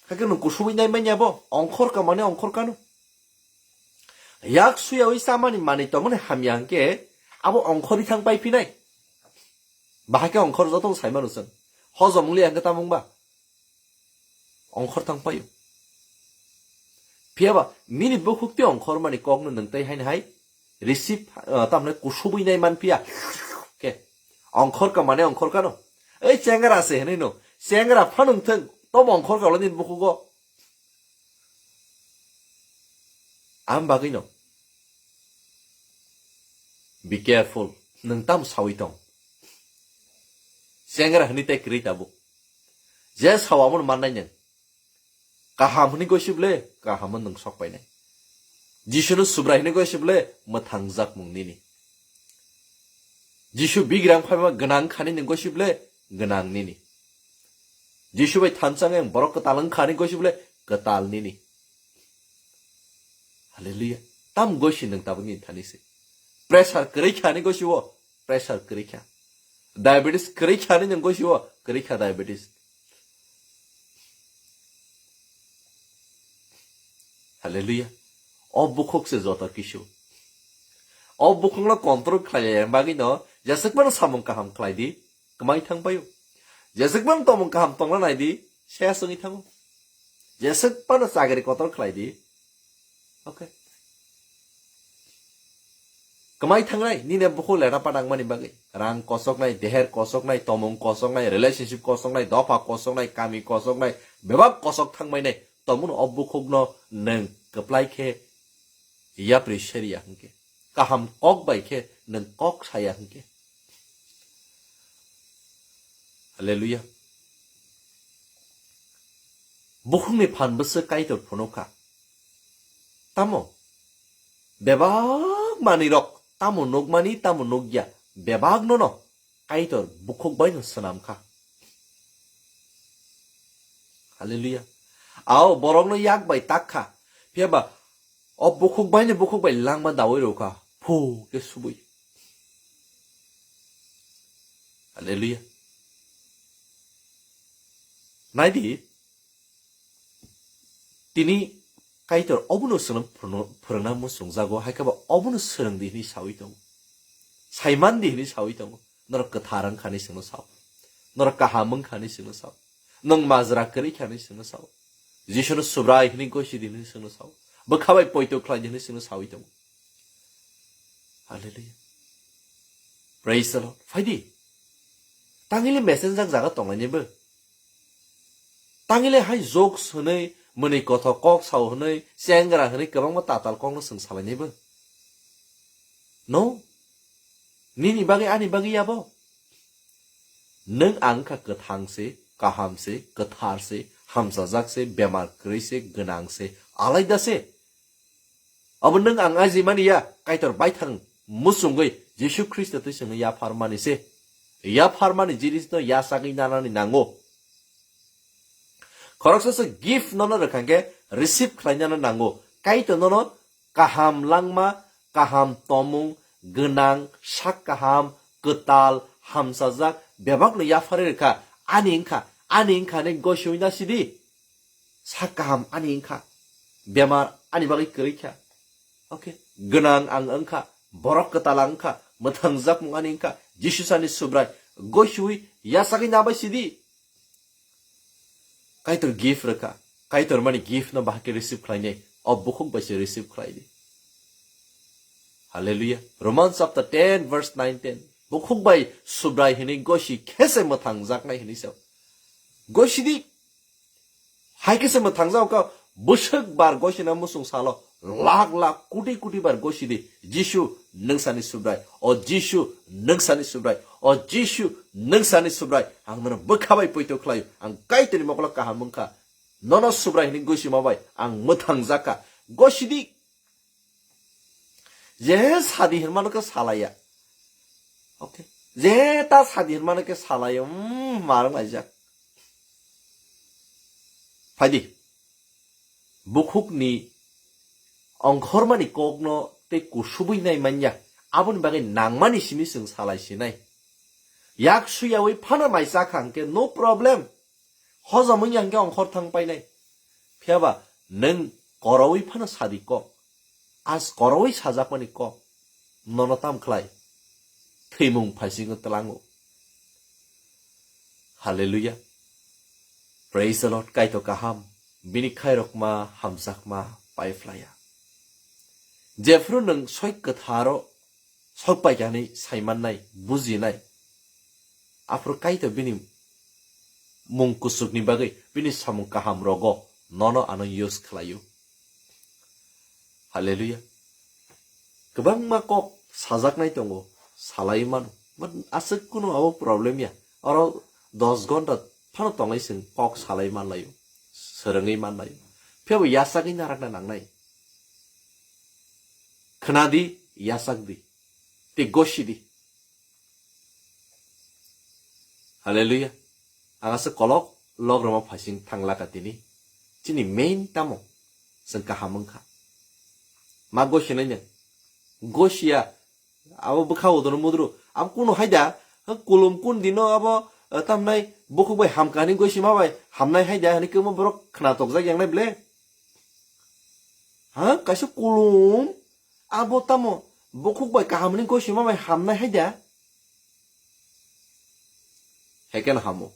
hakhe nwng kusubui nai manya bo, ongkhor ka mane ongkhor kano. Yak suyaui chamani manwi tongmani hamya hwnkhe abo ongkhorwi thang pai phinai. Bahai khe ongkhor joto sai mano chwng. Hojom wngli hwnkhe tamo wngba? Ongkhor thang paio. Phiya ba, mini bukhuk twi ongkhormani kokno nwng tei haino hai receive, ah, tamni kusubui nai man phiya. Khe, ongkhor ka mane ongkhor kano. Ei chengra se hwnwi no. Chengra phano wngthwng, tobo ongkhor ka nini bukhugo. Am bagwi no. Be careful. Nwng tam sawi tong. Chengra hwnwi tei kwrwi tabuk. Je sao abono mannai nwng. Kaham hwnwi gosi ble, kaham nwng sok painai. Jisunu Subrai hwnwi gosi ble, mwthangjak mung nini. Jisu bigrang phaima gwnang khani nwng gosi ble, gwnang nini. Jisu bai thansa wng borok kwtal wng khani gosi ble, kwtal nini. Hallelujah. Tam gosi nwng tabuk nini thani se. Pressure kwrwi khani gosi o, pressure kwrwi kha. Diabetes kwrwi khani nwng gosi o, kwrwi kha diabetes. Hallelujah. O bukhuk se joto kisu. O bukhukno control khlai bagwi no jeswk mano samung kaham khlai di, kwmai thang paio. Jeswk mano tomung kaham tongna nai di, se aswngwi thango. Jeswk mano chagri kotor khlai di. Okay. Kwmai thangnai, nini bukhuk leta patang mani bagwi. Rang kosoknai, deher kosoknai, tomung kosoknai, relationship kosoknai, dopha kosoknai, kami kosoknai, bebak kosok thangmai nai. Tomung o bukhukno nwng kwplai khe yapri seriya hwnkhe. Kaham kok bai khe nwng kok saya hwnkhe. Hallelujah. Bukhukni phan bwswk Kaitor phunukha. Tamo? Bebak manwirok tamo nukmani, tamo nukya, bebak nono Kaitor bukhuk baino swnamkha. Hallelujah. Ao borokno yak bai takkha. Phiya ba o bukhuk baini bukhuk bai langma dawi rwkha. Phu khe subui. Hallelujah. Naidi, tini Kaitor obono chwngno phwrwngna muchungjago, hai khe ba obono swrwng di hwnwi sawi tongo. Saiman di hwnwi sawi tongo. Norok kwthar wng kha hwnwi chwngno sao. Norok kaham wng kha hwnwi chwngno sao. Nwng majra kwrwi kha hwnwi chwngno sao. Jisuno Subrai hwnwi gosi di hwnwi chwngno sao. Bwkha bai poito khlai di hwnwi chwngno sawi tongo. Hallelujah. Praise the Lord. Phaidi. Tangile messenger jaga tonglainai bo. Tangile hai jokes hwnwi, mwnwi kothok kok sao hwnwi, chengra hwnwi kwbangma tatal kokno chwng salainai bo. No? Nini bagwi, ani bagwi yabo? Nwng ang kha kwthang se, kaham se, kwthar se, hamsajak se, bemar kwrwi se, gwnang se, alaida se. Abo nwng ang ajimani ya, Kaitor baithang muchungwi Jisu Khristo twi chwngno yapharmani se. Yapharmani jinisno yachagwi nanani nango. Khoroksa se gift nono rwkha hwnkhe receive khlainano nango. Kaitor nono kaham langma, kaham tomung, gwnang, sak kaham, kwtal, hamsajak, bebakno yapharwi rwkha. Ani wngkha, ani wngkha hwnwi gosiwi na sidi. Sak kaham ani wngkha. Bemar ani bagwi kwrwi kha. Okay. Gwnang ang wngkha. Borok kwtal ang wngkha. Mwthangjakmung ani wngkha. Jisu sani Subrai. Gosiwi yachagwi nabai sidi. Kaitor gift rwkha. Kaitor mani gift no bahai khe receive khlainai. O bukhuk bai se receive khlai di. Hallelujah. Romans chapter ten verse nine ten. Bukhuk bai Subrai hwnwi gosi khe se mwthangjaknai hwnwi sao. Gosi di. Hai khe se mwthangjak kha, bwswk bar gosina muchung salo, lakh lakh, koti koti bar gosi di, Jisu, nwng sani Subrai, o Jisu, nwng sani Subrai, o Jisu, nwng sani Subrai, ang nono bwkha bai poito khlaio, ang Kaitorni mokolo kaham wngkha, nono Subrai hwnwi gosima bai ang mwthangjak kha, gosi di. Je sadi hinmano khe salaiya. Okay. Je ta sadi hinmano khe salaiya. Mm, marang laijak. Phaidi. Bukhukni ongkhormani kokno tei kusubui nai manya. Aboni bagwi nangmani simi chwng salai sinai. Yak suyawi phano mai chakha hwnkhe no problem. Hojom wngya hwnkhe ongkhor thang painai. Phiyaba nwng koroui phano sadi kok. As koroui sajakmani kok. Nono tam khlai. Thwimung phaisingo twlango. Hallelujah. Praise the Lord. Kaitor kaham. Bini khairokma hamjakma paiphlaiya. Jephru nwng soi kwtharo sokpaikanwi saimannai, bujinai. Aphuru Kaitor bini mung kuchukni bagwi, bini samung kaham rogo nono ano use khlaio. Hallelujah. Kwbangma kok sajaknai tongo, salai mano. But aswk kunu abo problem ya. Oro dos gonta phano tongwi chwng kok salai manlaio, swrwngwi manlaio. Phiyabo yachagwi narakna nangnai. Khwnadi, yachakdi, tei gosidi. Hallelujah. Ang aswk kolok lograma phaising thanglaka tini. Chini main tamo? Chwng kaham wngkha. Ma gosinai nang? Gosiya. Abo bwkha udono mudru. Abo kunu haida. Kulum kun dino abo, eh, tamnai bukhuk bai hamkani gosima bai hamnai haida. Hani kemo borok khna tokjak yangnai ble. Ha? Kaisa kulum. Abo tamo bukhuk bai kaham ni gosima bai hamnai haida. Hekeno hamo.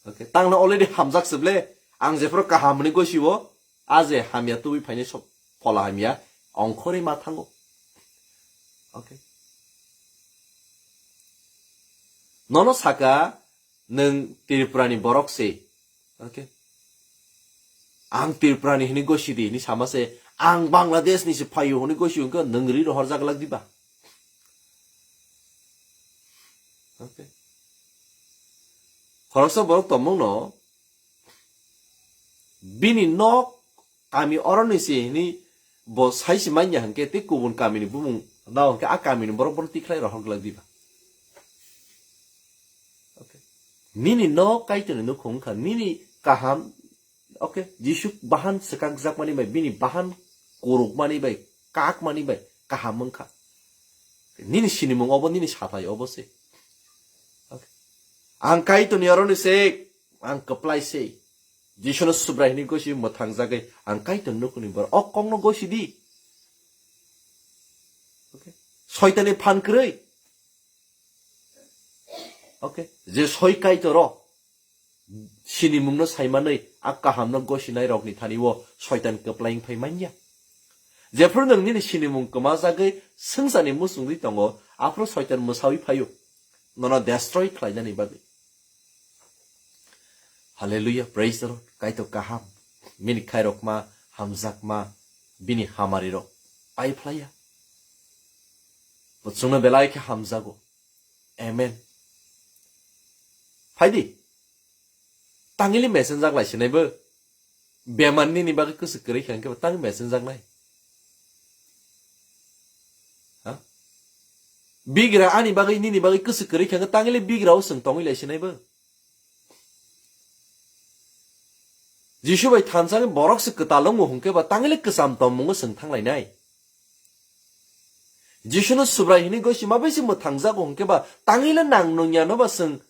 Okay, tangna already hamjak se ble. Ang jephuru kaham ni gosiwo, a je hamya tubui phainai sok phola hamya, ongkhorwi ma thango. Okay. Nono saka, nwng Tripura ni borok se. Okay. Ang Tripura ni hini gosidi, hini sama se, ang Bangladesh ni se phaio hini gosi hwnkhe nwng ri rohor jaglak diba? Okay. Khoroksa borok tongmung no, bini nok kami oroni se hini bo sai se manya hwnkhe tei kubun kami ni bumung nao hwnkhe a kami ni borok bono tikhlai rohor glak diba? Okay. Nini nok Kaitor ni nukhung wngkha, nini kaham, okay, Jisu bahan swkakjakmani bai, bini bahan kurukmani bai, kakmani bai kaham wngkha. Nini sinimung obo, nini sathai obo se. Okay. Ang Kaitor ni oroni se, ang kwplai se. Jisuno Subrai hini gosi mwthangjagwi ang Kaitor nukhungni borok. O kokno gosi di. Okay. Soitani phan kwrwi. Okay. Je soi Kaitoro sinimungno saimanwi a kahamno gosinai rokni thani o Soitan kwplai wngphai manya. Jephru nwng nini sinimung kwmajagwi swngcharni muchungwi tongo, aphuru Soitan mwsawi phaio nono destroy khlainani bagwi. Hallelujah, praise the Lord. Kaitor kaham. Bini khairokma, hamjakma, bini hamari rok pai phlaiya. Bo chwngno belai khe hamjago. Amen. Phaidi. Tangili mesenjak lai sinai bo. Bemar nini bagwi kwswk kwrwi kha hwnkhe bo tang mesenjak nai. Ha? Bigra ani bagwi nini bagwi kwswk kwrwi kha hwnkhe tangili bigra o chwng tongwi lai sinai bo. Jisu bai thansa borok se kwtal wngo hwnkhe ba tangile kwcham tongmungo chwng thanglainai. Jisuno Subrai hwnwi gosi ma bai se mwthangjago hwnkhe ba tangile nang nungya no ba chwng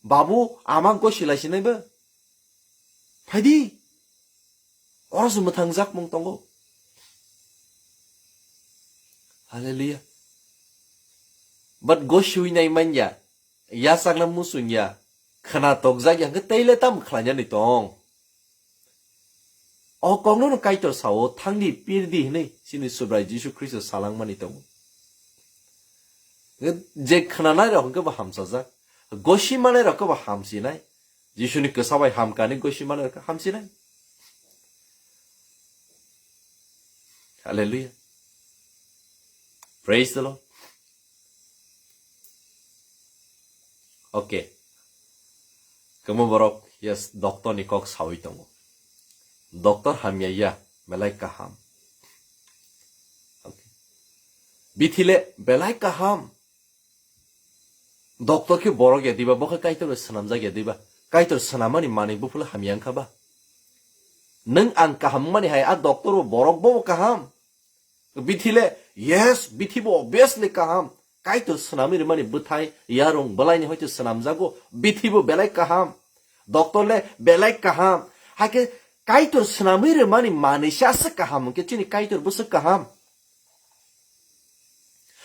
babu ama gosi lai sinai ba. Phaidi. Oro se mwthangjakmung tongo. Hallelujah. But gosiwi nai manya. Yachakna muchung ya, khna tokjak ya hwnkhe teile tamo khlainani tong? O kokno no Kaitor sao, "Thangdi, pirdi," hwnwi chini Subrai Jisu Khristo salangmani tongo. Je khnanai rok hwnkhe bo hamsajak, gosi manai rok khe bo hamsinai, Jisuni kwsa bai hamkani gosi manai rok khe hamsinai. Hallelujah. Praise the Lord. Okay. Kemo borok, yes, doctor ni kok sawi tongo. Doctor hamya ya, belai kaham. Okay. Bithile belai kaham. Doctor khe borok ya diba, bo khe Kaitor bai swnamjak ya diba. Kaitor swnamani manwi buphulu hamya wngkha ba? Nwng ang kaham wngmani hai, a doctor bo borok bo kaham. Bithile, yes, bithi bo obviously kaham. Kaitor swnamwi rwmani bwthai, yarung, bwlaini hoite swnamjago, bithi bo belai kaham. Doctor le belai kaham. Hakhe Kaitor swnamwi rwmani manwi se aswk kaham, hwnkhe chini Kaitor bwswk kaham.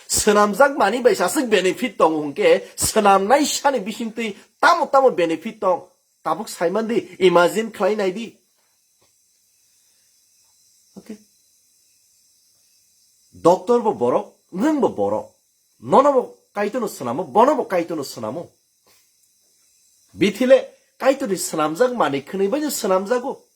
Swnamjak manwi bai se aswk benefit tongo, hwnkhe swnamnai sani bisingtwi tamo tamo benefit tong. Tabuk saiman di, imagine khlai nai di. Okay. Doctor bo borok, nwng bo borok. Nono bo Kaitorno swnamo, bono bo Kaitorno swnamo. Bithile Kaitorni swnamjak manwi khwnwi bai no swnamjago.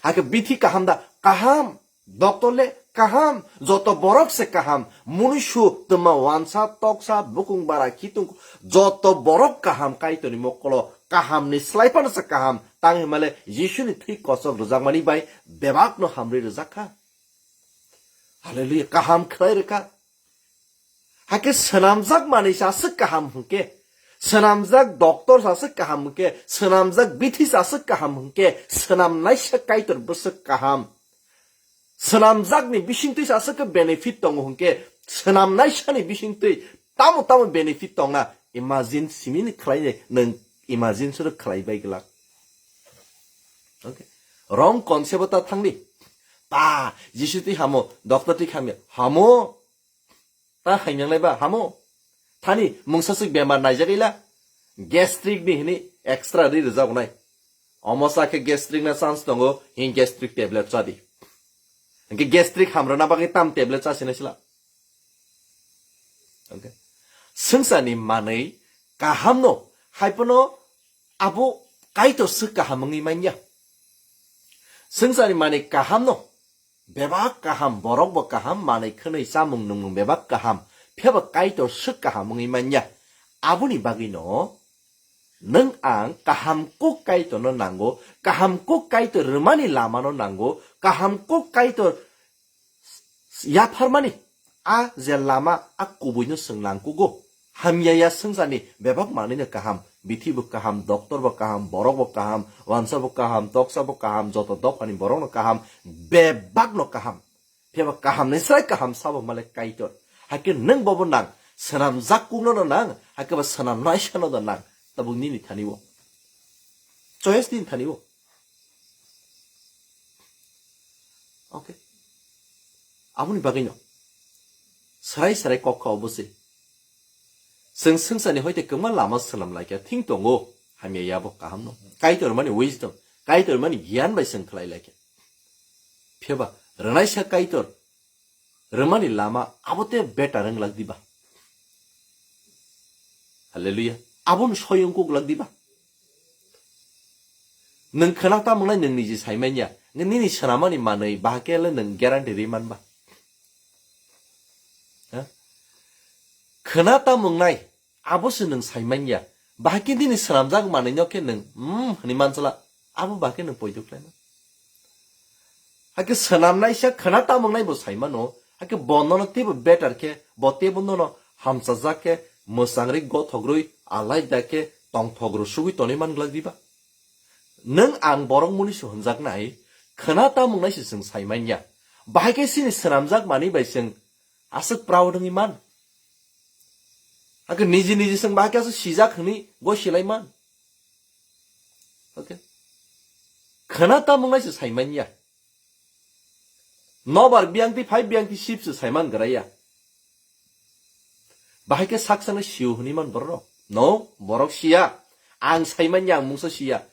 Hakhe bithi kaham da? Kaham. Doctor le kaham, joto borok se kaham. Munusu, twma, wansa, toksa, bukung bara, khitung, joto borok kaham. Kaitorni mokolo kahamni slai phano se kaham. Tang himale Jisuni thwi kosok rwjakmani bai bebakno hamri rwjak kha. Hallelujah, kaham khlai rwkha. Hakhe swnamjak manwi sa aswk kaham hwnkhe, swnamjak doctor sa aswk kaham hwnkhe, swnamjak bithi sa aswk kaham hwnkhe, swnamnaisa Kaitor bwswk kaham. Swnamjakni bisingtwi sa aswk benefit tongo hwnkhe, swnamnaisani bisingtwi tamo tamo benefit tongna imagine simini khlainai nwng imagine soro khlai bai glak. Okay. Wrong concept o ta thangdi. Pa, Jisu twi hamo, doctor twi hamya. Hamo. Ta hainyanglai ba, hamo. Thani, mungsa swk bemar naijak ila. Gastric ni hini extra ri rwjak nai. Omo sa khe gastric na chance tongo, hin gastric tablet cha di. Hingke gastric hamrwna bagwi tam tablet cha sinai sila. Okay. Swngcharni manwi kahamno, hai phano abo Kaitor swk kaham wngwi manya. Swngcharni manwi kahamno, bebak kaham, borok bo kaham, manwi khwnwi chamung nungmung bebak kaham, phiyaba Kaitor swk kaham wngwi manya. Aboni bagwino nwng ang kaham kuk Kaitorno nango, kaham kuk Kaitor rwmani lamano nango, kaham kuk Kaitor yapharmani a je lama a kubuino chwng nangkugo. Hamya ya swngcharni bebak manwino kaham, bithi bo kaham, doctor bo kaham, borok bo kaham, wansa bo kaham, toksa bo kaham, joto dophani borokno kaham, bebakno kaham. Phiyaba kaham ni srai kaham sabo male Kaitor. Hakhe nwng bobo nang, swnamjak kukno no nang, hakhe ba swnamnaisano do nang. Tabuk nini thani o. Choice nini thani o. Okay. Aboni bagwino. Srai srai kok kha obo se. Chwng swngcharni hoite kwbangma lama swnam laikha, thing tongo, hamya yabo kahamno. Kaitor mani wisdom, Kaitor mani giyan bai chwng khlai laikha. Phiyaba, rwnaisa Kaitor, rwmani lama, abo te better wng lak diba? Hallelujah. Aboni soyong kuk lak diba? Nwng khwna ta mwngnai nwng niji sai manya. Nini swnamani manwi bahai khe le nwng guarantee ri man ba? Ha? Khwna ta mwngnai, abo se nwng sai manya. Bahai khe nini swnamjak manwi no khe nwng, hmm, hwnwi mansala. Abo bahai khe nwng poito khlai ma. Hakhe swnamnaisa khwna ta mwngnai bo sai mano. Hakhe bo nono teibo better khe, bo teibo nono hamchajak khe, mwchang ri gothok rwi, alai da khe, tongthok rw sugwi tonwi man glak diba? Nwng ang borok muni se hwnjaknai, khwna ta mwngnai se chwng sai manya. Bahai khe chini swnamjak manwi bai chwng aswk proud wngwi man. Hakhe niji niji chwng bahai khe aswk sijak hwnwi gosilai man. Okay. Khwna ta mwngnai se sai manya. Nobar biyangtwi phai biyangtwi sip se sai man gra ya. Bahai khe sak sakno sio hwnwi man borok? No, borok siya. Ang sai manya, ang mungsa siya.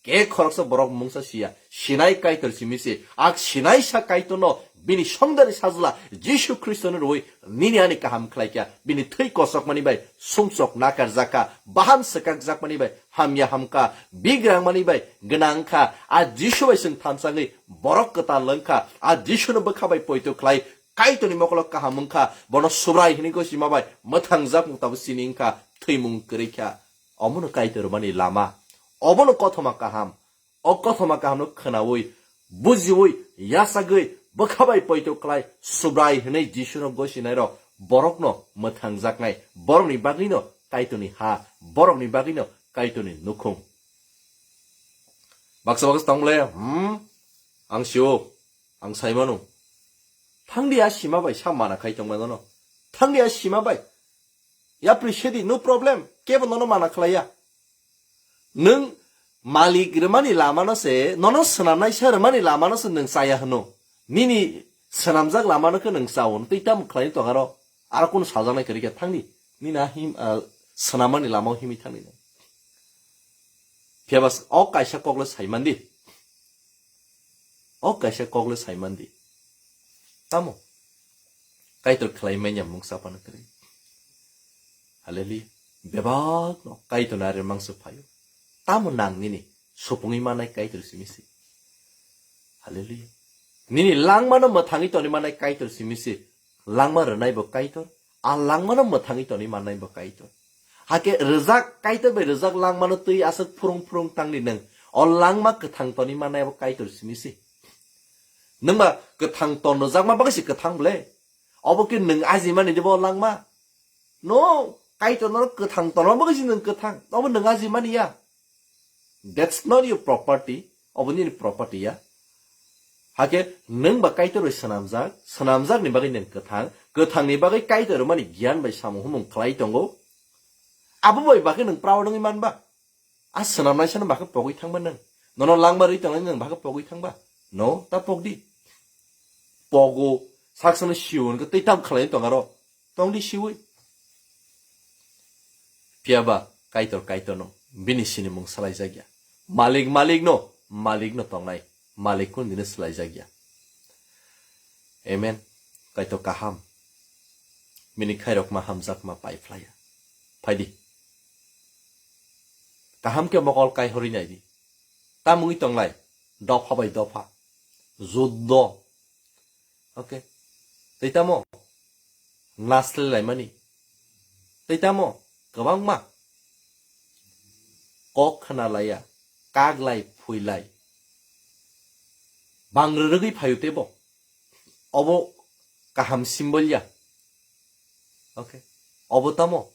Ke khoroksa borok mungsa siya. Sinai Kaitor simi se. Ak sinaisa Kaitorno bini songdari sajla Jisu Khristoni rwi nini ani kaham khlai kha. Bini thwi kosokmani bai sumsok nakar jakha. Bahan swkak jakmani bai hamya hamkha. Bigrang mani bai gwnang kha. A Jisu bai chwng thansa wngwi borok kwtal wng kha. A Jisuno bwkha bai poito khlai Kaitorni mokolo kaham wngkha, bono Subrai hwnwi gosima bai mwthang jak mung tabuk sini wngkha, thwimung kwrwi kha. Omono Kaitor rwmani lama, obono kothoma kaham. O kothoma kahamno khwnaui, bujiui, yachagwi, bwkha bai poito khlai Subrai hwnwi Jisuno gosinairok borokno mwthang jaknai, borokni bagwino Kaitorni ha, borokni bagwino Kaitorni nukhung. Baksa baksa tongmole, hmm, ang sio. Ang sai mano. Thangdi a sima bai sa mana khai tongma nono. Thangdi a sima bai. Yapri sedi, no problem. Kebo nono mana khlaiya. Nwng malik rwmani lamano se, nono swnamnai se rwmani lamano se nwng chaya hwno. Nini swnamjak lamano khe nwng chao. Twi tamo khlai tong aro. Aro kunu sajaknai kwrwi khe thangdi. Nini a him, ah, swnamani lamao himwi thangdi. Phiya ba o kaisa kok le sai mandi. O kaisa kok le sai mandi. Tamo? Kaitor khlai manya mungsa phano kwrwi. Hallelujah. Bebak no Kaitor na re mangsa phaio. Tamo nang nini supungwi manai Kaitor simi si. Hallelujah. Nini langmano mwthangwi toni manai Kaitor simi se. Langma rwnai bo Kaitor. A langmano mwthangwi toni manai bo Kaitor. Hake rwjak Kaitor bai rwjak langmano twi aswk phurung phurung tangdi nwng. O langma kwthang toni manai bo Kaitor simi se. Nwng ba kwthang ton rwjakma bagwi se kwthang ble. Obo khe nwng ajimani de bo langma? No, Kaitor norok kwthang tongma bagwi se nwng kwthang. Obo nwng ajimani ya. That's not your property. Obo nini property ya. Hake nwng ba Kaitor bai swnamjak, swnamjakni bagwi nwng kwthang, kwthangni bagwi Kaitor mani giyan bai samung humung khlai tongo. Abo bai bagwi nwng proud wngwi manba? A swnamnaisano bakhe pogwi thangba nwng? Nono langma rwi tongnai nwng bakhe pogwi thangba? No, ta pokdi. Pogo, saksano siwo hwnkhe tei tam khlai tong aro. Tongdi siwi. Phiyaba Kaitor Kaitorno, bini sinimung swlaijakya. Malik Malikno, Malikno tongnai, Malik kundino swlaijakya. Amen. Kaitor kaham. Bini khairokma hamjakma pai phlaiya. Phaidi. Kaham khe mokol kaihorwi naidi. Tamungwi tonglai, dopha bai dopha. Juddo. Okay. Tei tamo? Nasle laimani. Tei tamo? Kwbangma. Kok khna laiya, kaglai, phuilai. Bang rwrwgwi phaio tebo. Obo kaham symbol ya. Okay. Obo tamo?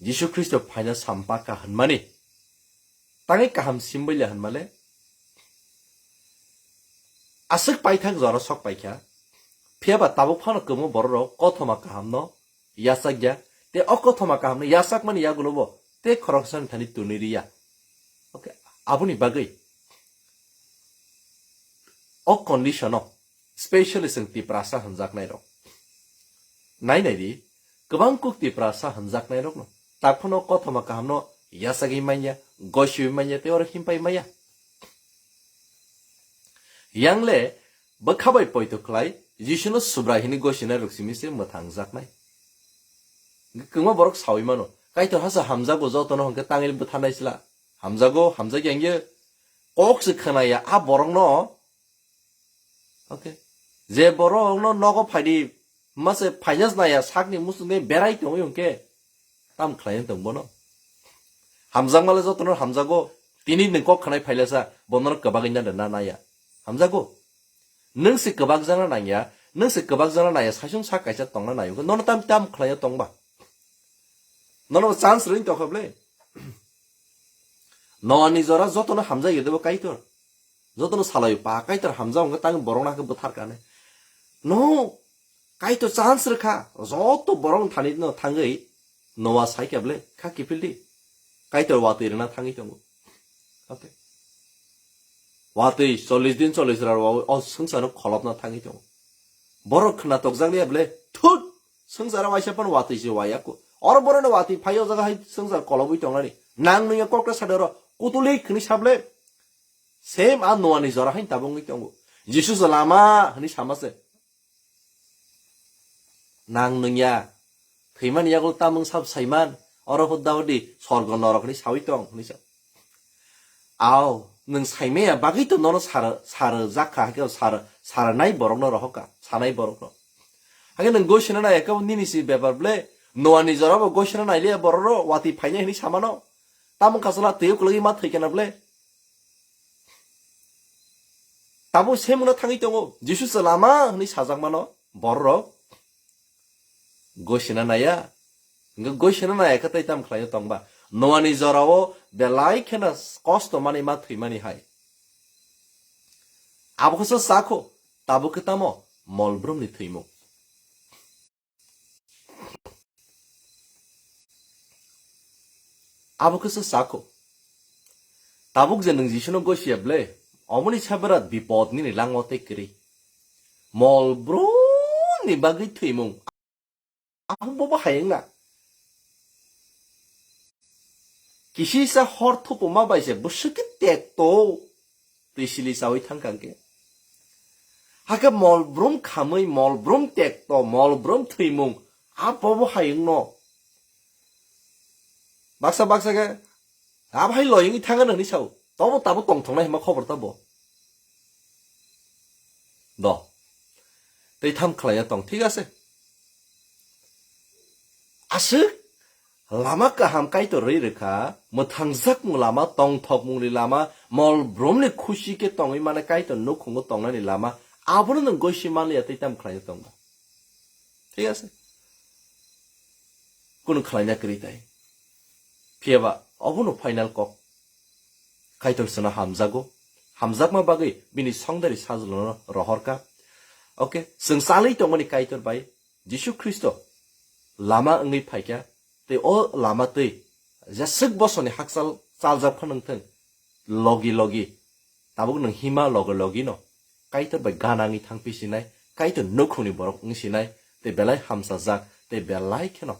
Jisu Khristo phaina sampaka hwnmani. Tangwi kaham symbol ya hwnmale? Aswk paithak jora sok paikha. Phiyaba tabuk phano kwbangma bororok kothoma kahamno yachakya. Tei o kothoma kahamno yachakmani yagulobo tei khoroksani thani twnwi riya. Okay, aboni bagwi o condition-o specially chwng Tiprasa hwnjaknairok. Nai nai di, kwbang kuk Tiprasa hwnjaknairokno. Takphano kothoma kahamno yachagwi manya, gosiwi manya, tei oro himpai maya. Yangle bwkha bai poito khlai, Jisuno Subrai hwnwi gosinai rok simi se mwthangjaknai. Kwbangma borok sawi mano, Kaitor hasa hamjago jotono hwnkhe tangwi bwtharnai sla. Hamjago, hamjakya hwnkhe kok se khwnaya a borokno. Okay. Je borokno nogo phaidi, mase phaina naya sakni muchungwi berai tongwi hwnkhe tam khlai tong bono. Hamjakmale jotono hamjago, tini nwng kok khwnai phailasa, bono kwbagwi na na naya. Hamjago. Nwng se kwbak jana nangya, nwng se kwbak jana naya, saisung sak kaisa tongna nayo. Nono tam tam khlai tongba. Nono chance ring tokha ble. Noani jora jotono hamjak yodebo Kaitor. Jotono salaio pa Kaitor hamjak wngkha tang borok nakhe bwthar kane. No, Kaitor chance rwkha. Joto borok thani no thangwi Noa saikha ble kha kiphildi. Kaitor watwi rwna thangwi tongo. Okay. Watwi chollish din chollish ra rw o swngcharno kholopna thangwi tongo. Borok khna tokjakliya ble thut swngcharo waisa phano watwi se waya ko. Oro borokno watwi phai o jaga hai swngchar kolobwi tongnani. Nang nungya kokta sade oro kutuli khni sable. Same a Noani jora hai tabuk wngwi tongo. Jisu se lama hwnwi sama se. Nang nungya. Thwimani yago tamung sab saiman. Oro hudda hudi sorgo norok hwnwi sawi tong hwnwi sa. Ao, nwng saimaya bagwi to nono sar, sar jakha, hakhe sar, sar nai borokno rohokha, sanai borokno. Hakhe nwng gosina nai ekabo nini si bepar ble, Noani jorabo gosina nai liya bororo watwi phainai hwnwi samano. Tamung kasala twiyo kwlwgwi ma thwikana ble. Tabuk semungno thangwi tongo, Jisu se lama hwnwi sajakmano bororok. Gosina naya. Hwnkhe gosina naya khe tei tam khlaio tongba. Noani jorao belai kheno kosto mani ma thwimani hai. Abo khe se sakho, tabuk khe tamo mol brumni thwimung. Abo khe se sakho. Tabuk je nwng Jisuno gosiya ble, omoni sa berat bipod nini langma tei kwrwi. Mol brumni bagwi thwimung. Abo bobo hai wngna. Kisisa hor thupuma bai se bwswk khe tekto twi sili chawi thangkha hwnkhe. Hakhe mol brum khamwi, mol brum tekto, mol brum thwimung, abo bo hai wngno. Baksa baksa khe, abo hai loi wngwi thangano hwnwi sao. Tobo tabo tongthoknai hwnba khobor tabo. do. Tei tham khlaiya tong, thik ase? Aswk lama kaham Kaitor rwi rwkha, mwthangjak mung lama, tongthok mungni lama, mol brumni khusi khe tongwi mane Kaitor nukhungo tongnani lama, abono nwng gosi manliya tei tam khlaiya tong ba. Thik ase? Kunu khlaina kwrwi tai. Phiyaba obono final kok. Kaitor chwngno hamjago. Hamjakma bagwi bini songdari sajlano rohorkha. Okay, chwng chalwi tongmani Kaitor bai Jisu Khristo lama wngwi phaikha, tei o lama twi jeswk bosoni hakchal chaljak phano wngthwng, logi logi tabuk nwng hima logi logi no Kaitor bai gana wngwi thangphi sinai, Kaitor nukhungni borok wng sinai, tei belai hamchajak, tei belai kheno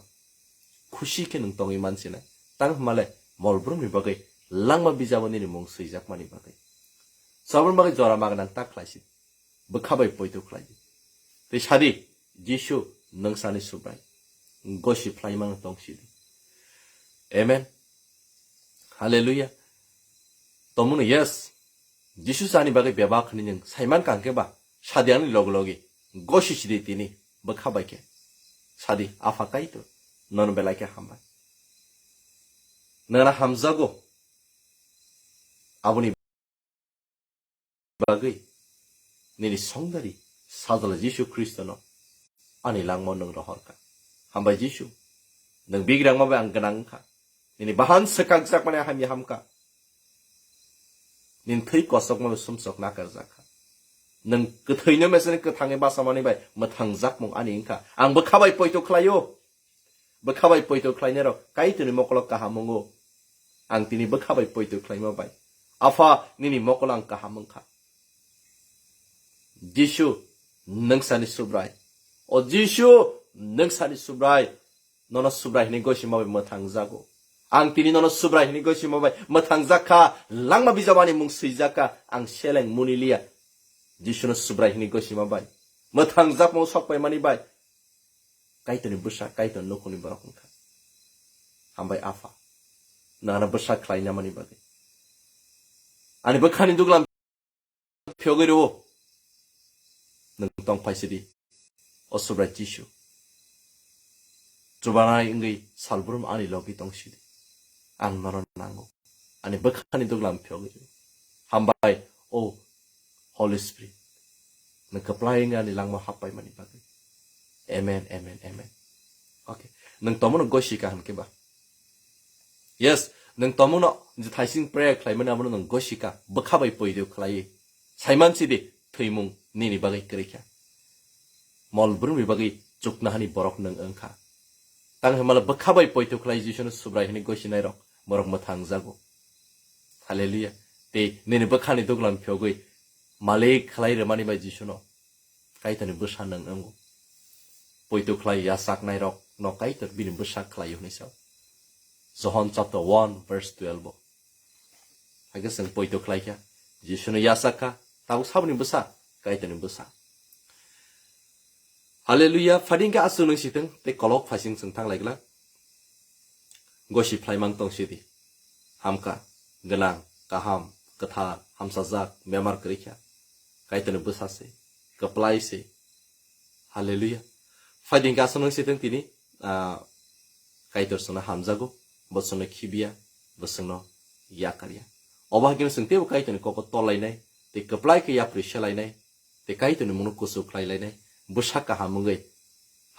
khusi khe nwng tongwi man sinai. Tang hwnmale mol brumni bagwi langma bijabo nini mung swijakmani bagwi. Saboni bagwi jora magwnang ta khlai si. Bwkha bai poito khlai di. Tei sadi, Jisu, nwng sani Subrai. Gosi phlaimano tong sidi. Amen. Hallelujah. Tomono yes. Jisu sani bagwi bebak hwnwi nwng saiman kang khe ba, sadi ani logi logi. Gosi sidi tini, bwkha bai khe. Sadi, Apha Kaitor, nono belai khe hambai. Nwngno hamjago. Aboni bagwi nini songdari sajla Jisu Khristono ani langmao nwng rohorkha. Hambai Jisu, nwng bigrangma bai ang gwnang wngkha. Nini bahan swkakjakmani hamya hamkha. Nini thwi kosokma bai sumsok nakarjakha. Nwng kwthwino meseni kwthangwi bachamani bai mwthangjakmung ani wngkha. Ang bwkha bai poito khlaio. Bwkha bai poito khlainai rok Kaitorni mokolo kaham wngo. Ang tini bwkha bai poito khlaima bai, Apha, nini mokolo ang kaham wngkha. Jisu, nwng sani Subrai. O Jisu, nwng sani Subrai. Nono Subrai hwnwi gosima bai mwthangjago. Ang tini nono Subrai hwnwi gosima bai mwthangjak kha. Langma bijabani mung swijak kha. Ang seleng muni liya. Jisuno Subrai hwnwi gosima bai mwthangjakmung sok paimani bai. Kaitorni bwsa, Kaitor nukhungni borok wngkha. Hambai Apha, nangno bwsa khlaina mani bagwi. Ani bwkhani duglam phiyogwi rwo. Nwng tong phai sidi, o Subrai Jisu. Chubanai wngwi salbrum ani logi tong sidi. Ang nono nango. Ani bwkhani duglam phiyogwi rwo. Hambai, o Holy Spirit. Nwng kwplai wngwi ani langma happai mani bagwi. Amen, amen, amen. Okay. Nwng tomono gosi kha hwn khe ba? Yes, nwng tomono je thaising prayer khlaimani abono nwng gosi kha. Bwkha bai poito khlaiwi. Saiman sidi, thwimung nini bagwi kwrwi kha. Mol brumni bagwi chuknahani borok nwng wng kha. Tang hwnmale bwkha bai poito khlai Jisuno Subrai hwnwi gosinai rok, borok mwthang jago. Hallelujah. Tei nini bwkhani duglam phiyogwi malik khlai rwmani bai Jisuno Kaitorni bwsa nwng wngo. Poito khlai yachaknai rok no Kaitor bini bwsa khlai hwnwi sao. Johon chapter one verse twelve o. Hakhe chwng poito khlai kha, Jisuno yachak kha, tabuk saboni bwsa, Kaitorni bwsa. Hallelujah, phading khe aswk nung sitwng, tei kolok phaising chwng thang lai glak. Gosi phlaimang tong sidi. Hamkha, gwnang, kaham, kwthar, hamsajak, bemar kwrwi kha. Kaitorni bwsa se, kwplai se. Hallelujah. Phading khe aswk nung sitwng tini, ah, Kaitor chwngno hamjago, bo chwngno khibiya, bo chwngno yakarya. Obo hai kheno chwng teibo Kaitorni koko tolainai, tei kwplai khe yapri selainai, tei Kaitorni mungno kuchuk khlai lainai, bwsa kaham wngwi,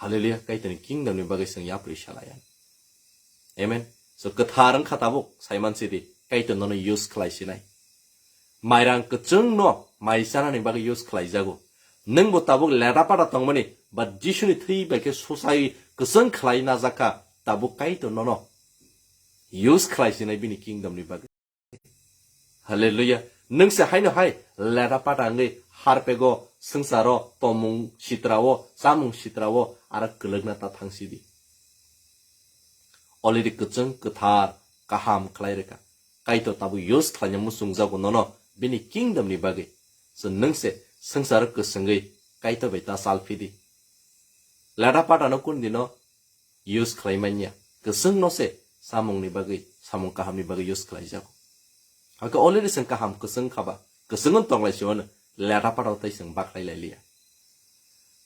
hallelujah, Kaitorni kingdom ni bagwi chwng yapri selaiya. Amen. So, kwthar wngkha tabuk, saiman sidi, Kaitor nono use khlai sinai. Mairang kwchwng no mai chanani bagwi use khlai jago. Nwng bo tabuk leda pada tongmani, ba Jisuni thwi bai khe suchai kwchwng khlai najak kha, tabuk Kaitor nono use khlai sinai bini kingdom ni bagwi. Hallelujah. Nwng se haino hai leda pata wngwi harpego, swngcharo, tomung sitrao, chamung sitrao, aro kwlwkna ta thang sidi. Already kwchwng, kwthar, kaham khlai rwkha. Kaitor tabuk use khlaina muchungjago nono bini kingdom ni bagwi. So nwng se swngcharo kwchwngwi Kaitor bai ta chal phidi. Leda patano kun dino use khlai manya. Kwchwng no se samung ni bagwi, samung kaham ni bagwi use khlai jago. Hakhe already chwng kaham kwchwng kha ba, kwchwng no tong lai se ono. Lera parao tai chwng baklai lai liya.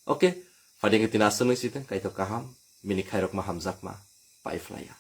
Okay, phaidi khe tini aswk nung si thung, Kaitor kaham, bini khairokma hamjakma pai phlaiya.